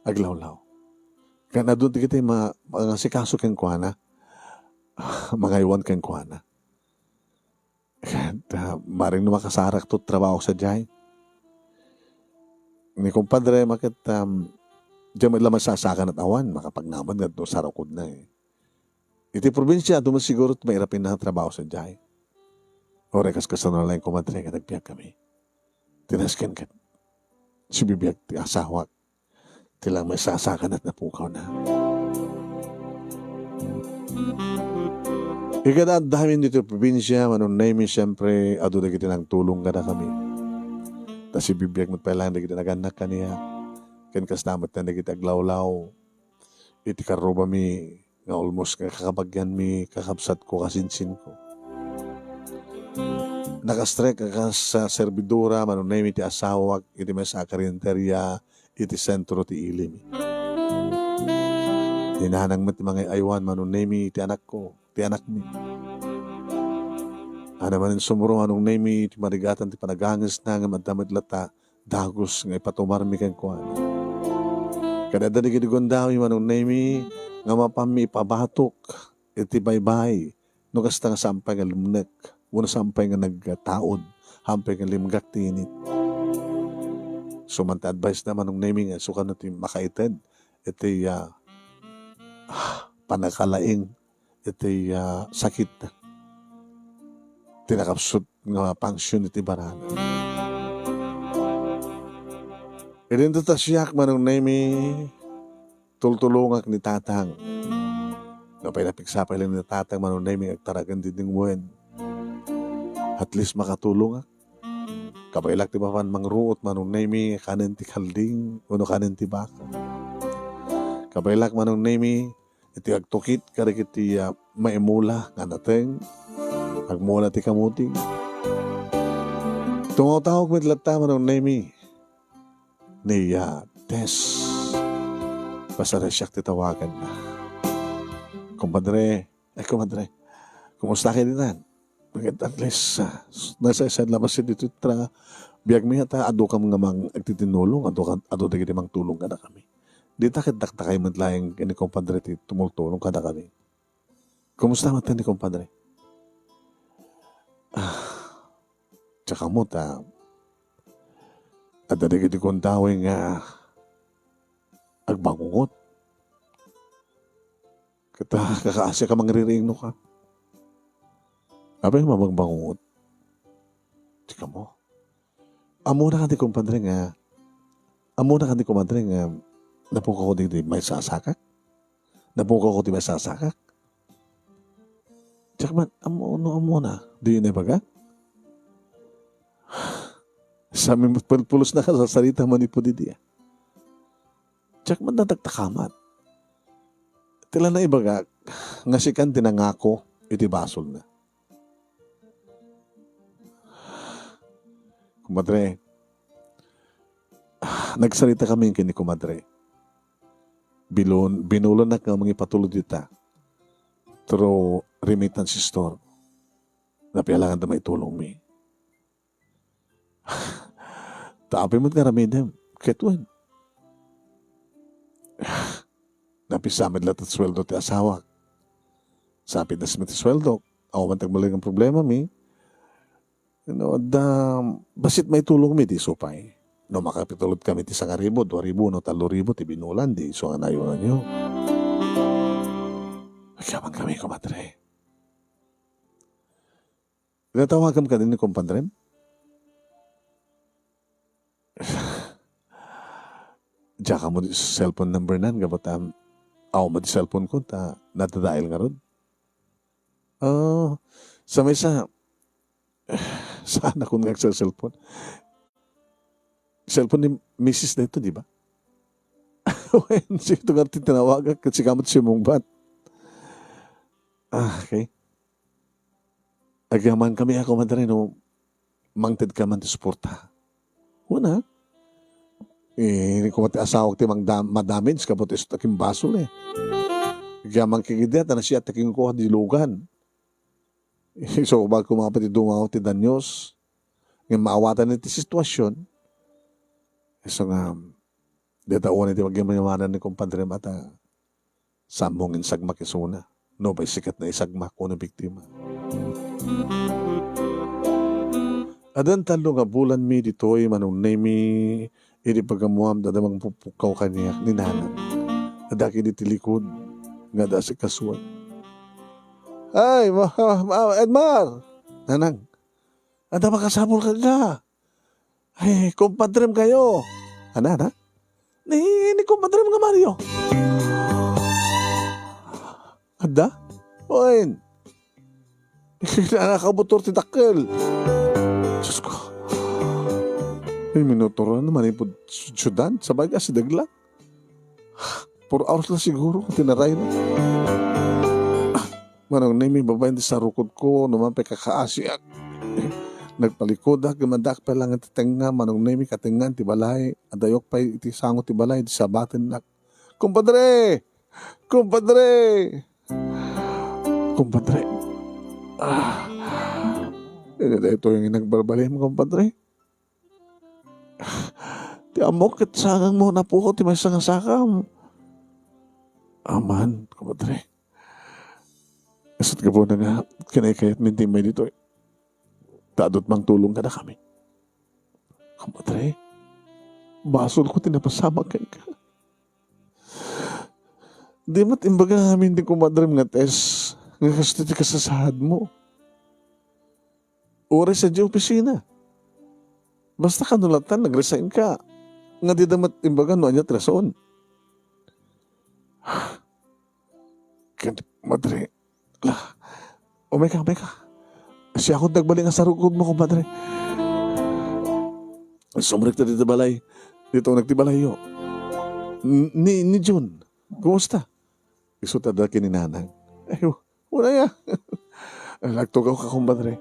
aglawlaw. Ken adun ti kitay ma-, mangasikaso kenkuana. Mangaywan kenkuana. Ket, ah, bareng no makasarakto trabaho sadiay. Ni kumpadre, maket, um, diay met la masasakan et awan, makapagnamon nga no sarukodna, eh. Iti probinsia, adu met siguro ti mairap a trabaho sadiay. Uray kas kasano laeng, kumadre, nga nagbiagkami. Ti nasken ket sibibiag ti asawak. Ti lang masasakan et napukawna. Igad addamin ditoy probinsia, Manong Nemi, siempre, adu dagiti nangtulong kadakami. Ta sibibiag met pay laeng dagiti nagannak kaniak. Ken kasta met dagiti aglawlaw iti karrubami nga almost nga kakabagianmi, kakabsatko, kasinsinko. Nakastrek a kas, ah, servidora, Manong Nemi, ti asawak iti maysa a karinteria iti sentro ti ilimi. Ni nanang met ti mangay-aywan, Manong Nemi, ti anakko, ti anakmi. Ania manen sumro, Manong Nemi, ti marigatan ti panagangesna, ngem adda met latta dagus nga ipatumarmi kenkuana. Ket adda dagiti gundaway, Manong Nemi, nga mapanmi ipabatok iti baybay no kasta nga saan pay nga lumnek wenno saan pay nga nagtaud, saan pay nga limgak ti init. Isu man ti advice-na, Manong Nemi, nga isu kano ti makaited iti, ah, ah, pannakalaing iti, ah, sakit ti nakapsut nga function iti barana. Idinto ta siak, Manong Nemi, tultulongak ni Tatang. Napay napigsa pay laeng ni Tatang, Manong Nemi, agtaragan dinding wen. At least makatulongak. Kabaelak ti mapan mangruot, Manong Nemi, kanen ti kalding, wenno kanen ti baka. Kabaelak, Manong Nemi, iti agtukit kadagiti, ah, maimula nga nateng, agmula ti kamuting. Tumawtawag met latta, Manong Nemi, ni, ah, Tess. Basta na siak ti tawaganna. Kumpadre, eh, kumpadre, kumusta kayo dinan? At least, ah, nasaysayan laeng ditoy tra-, biagmi, ta adu kam nga mang-, agtitinulong, adu ka, adu dagiti mangtulong kadakami. Dita ket dakdakay met laeng ken ni kumpadre ti tumultulong kadakami. Kumusta met ni kumpadre? Ah, tsaka mo ta, adda dagiti kundawi nga agbangungot. Ket, ah, kakaasi ka mangririing no ka. Apay nga mabagbangungot? Tsaka mo. Ammona kadi, kumpadre, nga, ammona kadi, kumpadre, nga napukaw ko di, di maisasakak? Napukaw ko di maisasakak? Diak man, ammo, no, ammona. Di na ibaga? Sa mi pulpulos na ka sa sarita manipud idi, ah. Diak man dadak takamat. Ti la naibaga, nga sikan ti nangako iti basolna. Kumadre, nagsarita kami ken ni kumadre. Bilon-, binulonak nga mangipatulod ita through remittance store. Napialangan da maitulong mi. Ta apay met nga aramidem, ket wen. Napisami latta ti sueldo ti asawak. Sapitnas met ti sueldo. Awan man ti agbalin nga problema mi. No, adda, bassit maitulong mi, di isu pay. No, makapitulod kami ti sangaribu, dua ribu, no, tallo ribu, ti binulan, di isu nga nayunanyo. Agyaman kami, kumadre. Natawagam kadi ni kumpadrem? Diak ammo ti cellphone number nan, gapu ta, awan met ti cellphone ko, ta nadadael ngarud. Ah, sa maysa, saan akon nga agsa-cellphone? Cellphone ni misis dayto, di ba? Wen, sika ngarud ti tinawagak, ket sika met ti simmungbat. Ah, okay. Agyaman kami, a, kumadre, no mangted ka man ti suporta. Wen, a. Eh, ni kuma ti asawak ti mangda-, madamage, gapu ta isu ti akinbasol, eh. Agyaman kadi, ta nasayaat ti akinkuha, di lugan. Isu, bago kumapit ti dumaw ti danyos. Ngem maawatan ti situasion. Isu nga, dita unay ti pagyamayaman ni kumpadre, mata. Saan mo nga insagmak isuna? Nupay sika ti naisagmak wenno biktima. Addan tallo nga bulan mi ditoy, Manong Nemi, idi pagammoam, adda mangpupukkaw kaniak ni Nanang. Adda kadi ti likud nga adda asikasuan. Ay, ma-, ma-, Edmar! Nanang, adda makasapul kenka. Ay, kumpadrem kayo. Ana, ana? Ni, ni kumpadrem nga Mario. Adda? Wen. Nakabuttor ti dakkel. Diyos ko. Ay, minuturan manipud syudad, sabay ka si Dagla. Puro aros la siguro, tinarayna. Manong Nemi, babaen ti sarukod ko, no man pay kakaasiak. Nagpalikudak, ngem addaak pay laeng ti tengnga, Manong Nemi, katengngaan ti balay, adayok pay iti sango ti balay, di sabatennak. Kumpadre! Kumpadre! Kumpadre! Ah. Ini daytoy nga nagbalbalim, kumpadre. Ti ammok ket sangangmo napukaw ti maysa nga sakam. Aman, kumadre. Isu ti gapuna nga kinaykayatmin ti immay ditoy. Ta adu ti mangtulong kadakami. Kumadre, basolko ti napasamak kenka. Di met imbaga amin ti kumadrem nga Tess nga kastoy ti kasasaadmo. Uray sadiay opisina. Basta kano latta, nag-resign ka. Nga dida met imbaga no ania ti rason. Ken, madre, la, umay ka, umay ka. Siakon ti agbali nga sarukod mo, kumpadre. Sumrekta dita balay. Dita uneg ti balayyo. N-, ni, ni Jun, kumusta? Isu ta da ken ni nanang. Ay, unay a. Nagtugaw ka, kumpadre.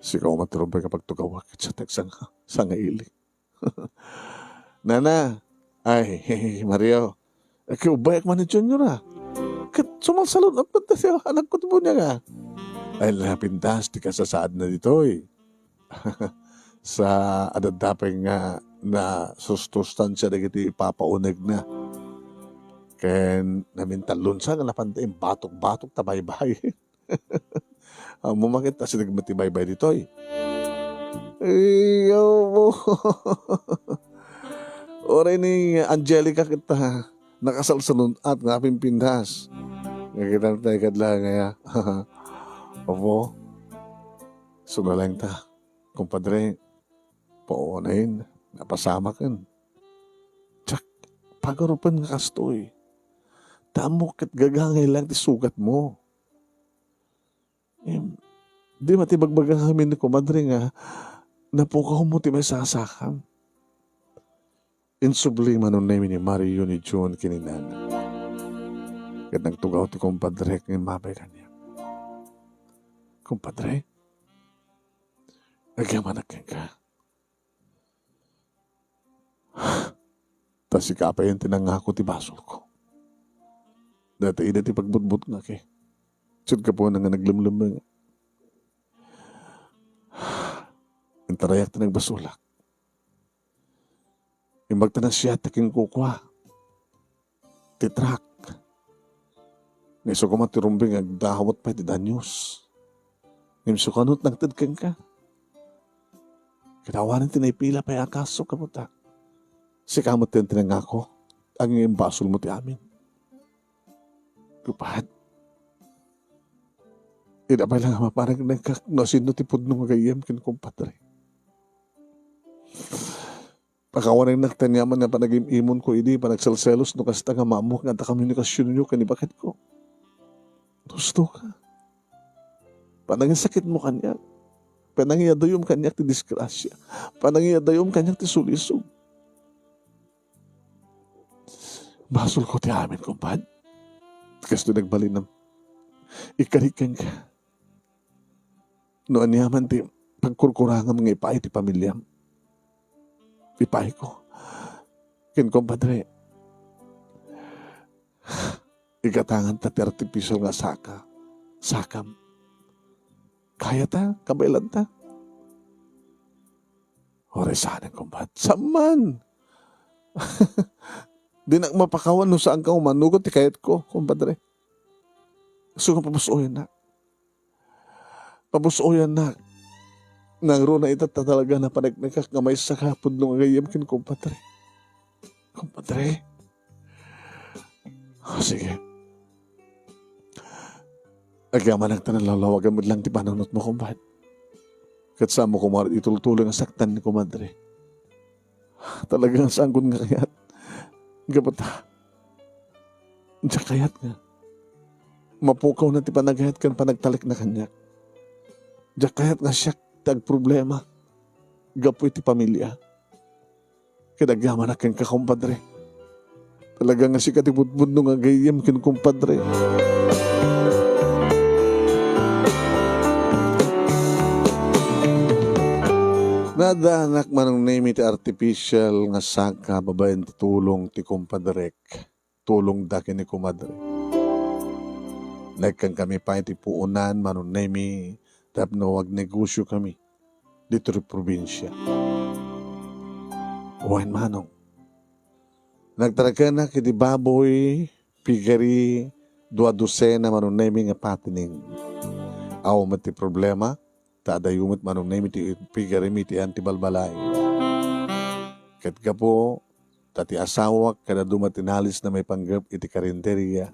Sika met ti rumbeng nga pagtugawak, ket siak ti agsanga-, sangaili. Nana, ay, Mario, ket ubbayak man ni Junior, a. Ket sumalsalun-at met ti anakko ti buniag, a. Ay, napintas ti kasasaadna ditoy. Sa adda pay nga nasusustansia dagiti ipapaunegna. Ken namintallonsa nga napanda imbatok-batok ta baybay. Ammom a ket asideg met ti baybay ditoy. Ay, apo. Uray ni Angelica ket, a, nakasalsalun-at nga apimpintas. Nga kitanta ikadla nga ya. Apo, isu laeng ta, kumpadre, paunayen, napasamaken. Diak pagarupen nga kastoy. Ta ammok ket gagangay laeng ti sugatmo. Em, di met ibagbaga ngamin ni kumadre nga napukawmo ti maisasakam. Insubli man unaymi ni Mario ni Jun ken ni Nana. Ket nagtugaw ti kumpadre nga immabay kaniak. Kumpadre, agyamanak kenka. Ta sika pay ti nangako ti basolko. Dayta idi ti pagbutbutngak, ket gapuana nga naglemlemmeng. Intarayak ti nagbasolak. Imbag ta nasiat ta kinkukua ti truck. Nga isu koma ti rumbeng nga agdawat pay ti danyos. Ngem isu kano ti nangted kenka. Ket awanen ti naipila pay a kaso, kabuta. Sika met ti nangako, ngem basolmo ti amin. Kupad, ida pay la nga mapanagnaykak no sino ti pudno nga gayyem ken kumpadre. Pakawanennak ti aniaman nga panagim-imonko idi panagselselos no kasta nga maammoak nga adda komunikasionyo ken ni baketko. Husto ka. Panangisakitmo kaniak. Panangiyadayom kaniak ti disgrasia. Panangiyadayom kaniak ti sulisog. Basolko ti amin, kumpad. Kastoy nagbalinam. Ikari kenka. No aniaman ti pagkurkurangam nga ipaay ti pamiliam, ipaayko. Ken kumpadre, igatanganta ti artificial nga saka, sakam. Kayata, kabaelanta. Uray saanen, kumpad. Saan? Dinak mapakawan no saanka umanugot ti kayatko, kumpadre. Isu nga pabus-oyannak. Pabus-oyannak. Nangruna ita ta talaga napaneknekak nga maysa ka pudno nga gayyem ken kumpadre. Kumpadre. O, sige. Agyamanak ta nalawlawagan met lang ti panunotmo, kumpad. Ket saanmo koma itultuloy nga saktan ni kumadre. Talaga nga saankon nga kayat. Gapu ta, diak kayat nga mapukawna ti panagayat ken panagtalekna kaniak. Diak kayat nga siak ti agproblema gapu iti pamilia. Ket agyamanak kenka, kumpadre. Talaga nga sika ti budbudno nga gayyem ken kumpadre. Naaddanak manong Nemi ti artificial nga saka babaen ti tulong ti kumpadrek. Tulongda ken ni kumadre. Nagkankami pay ti puonan manong Nemi tapno agnegosyokami ditoy probinsia. Wen manong, nagtarakenak iti baboy, pigari, dua dosena manong Nemi nga patining. Awan met ti problema, ta adayo met manong Nemi ti pigarimi iti ayan ti balbalay. Ket gapu ta ti asawak kada duma ti nalisna maipanggep iti karinderia,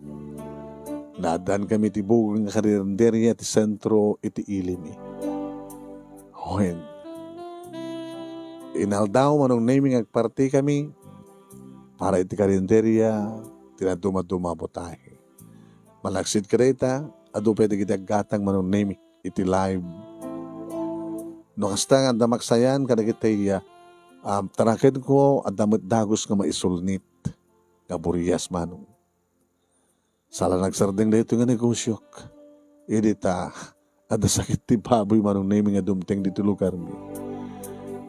naaddaankami iti bugor nga karinderia ti sentro iti ilimi. Wen, inaldaw, Manong Nemi, nga agpartikami para iti karinderya ti nadumaduma a putahe. Malaksid kadayta, adu pay dagiti aggatang, Manong Nemi, iti live. No kasta nga adda maksayan kadagiti, ah, um, tarakenko, adda met dagus nga maisulnit nga burias, Manong. Sala nagsardeng daytoy nga negosiok. Idi ta, adda sakit ti baboy, Manong Nemi, nga dumteng ditoy lugarmi.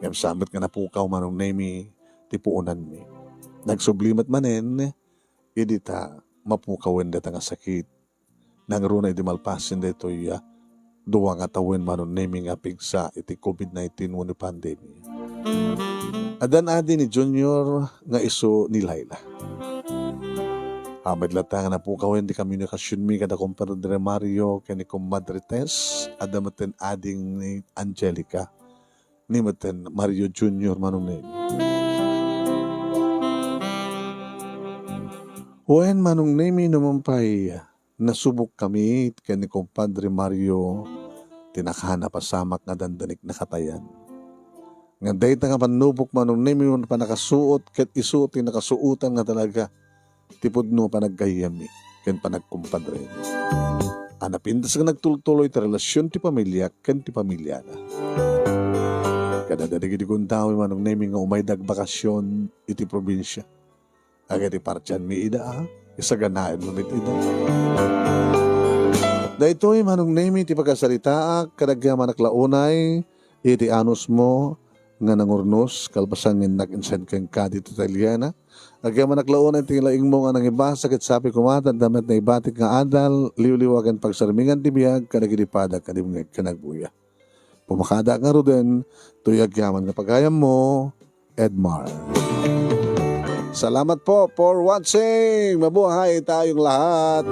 Ngem saan met nga napukaw, Manong Nemi, ti puonanmi. Nagsubli met manen, idi ta mapukawen dayta nga sakit. Nangruna idi malpasen daytoy, ah, dua nga tawen, Manong Nemi, nga pigsa iti covid nineteen wenno pandemia. Addan adi ni Junior nga isu ni Laila. Amin latta nga napukawen ti komunikasionmi kada Compadre Mario ken ni Comadre Tess, adda metten ading ni Angelica, ni metten Mario Junior, Manong Nemi. Wen, Manong Nemi, no man pay nasubokkami ken ni Compadre Mario ti nakan a pasamak nga dandanik nakatayan. Ngem dayta nga pannubok, Manong Nemi, wen pannakasuot ket isu ti nakasuotan nga talaga ti pudno a panaggayyemmi ken panagkumpadremi. A napintas nga nagtultuloy ti relasion ti pamilia ken ti pamiliana. Kadagiti gundaway, Manong Nemi, nga umayda agbakasyon iti probinsia. Agiti partianmi ida, a, isaganaenmo met ida. Daytoy, Manong Nemi, ti pagkasaritaak, kadagiti anak la unay iti anusmo nga nangurnos, kalpasan nga innak insend kenka ditoy Italiana. Agyamanak la unay ti laingmo nga nangibasa ket sapay koma ta adda met naibatik nga adal, liwliwa ken pagsarmingan ti biag kadagiti padak nga dimngeg ken agbuya. Pumakadaak ngaruden, toy agyaman nga pagayammo, Edmar. Salamat po for watching. Mabuhay tayong lahat.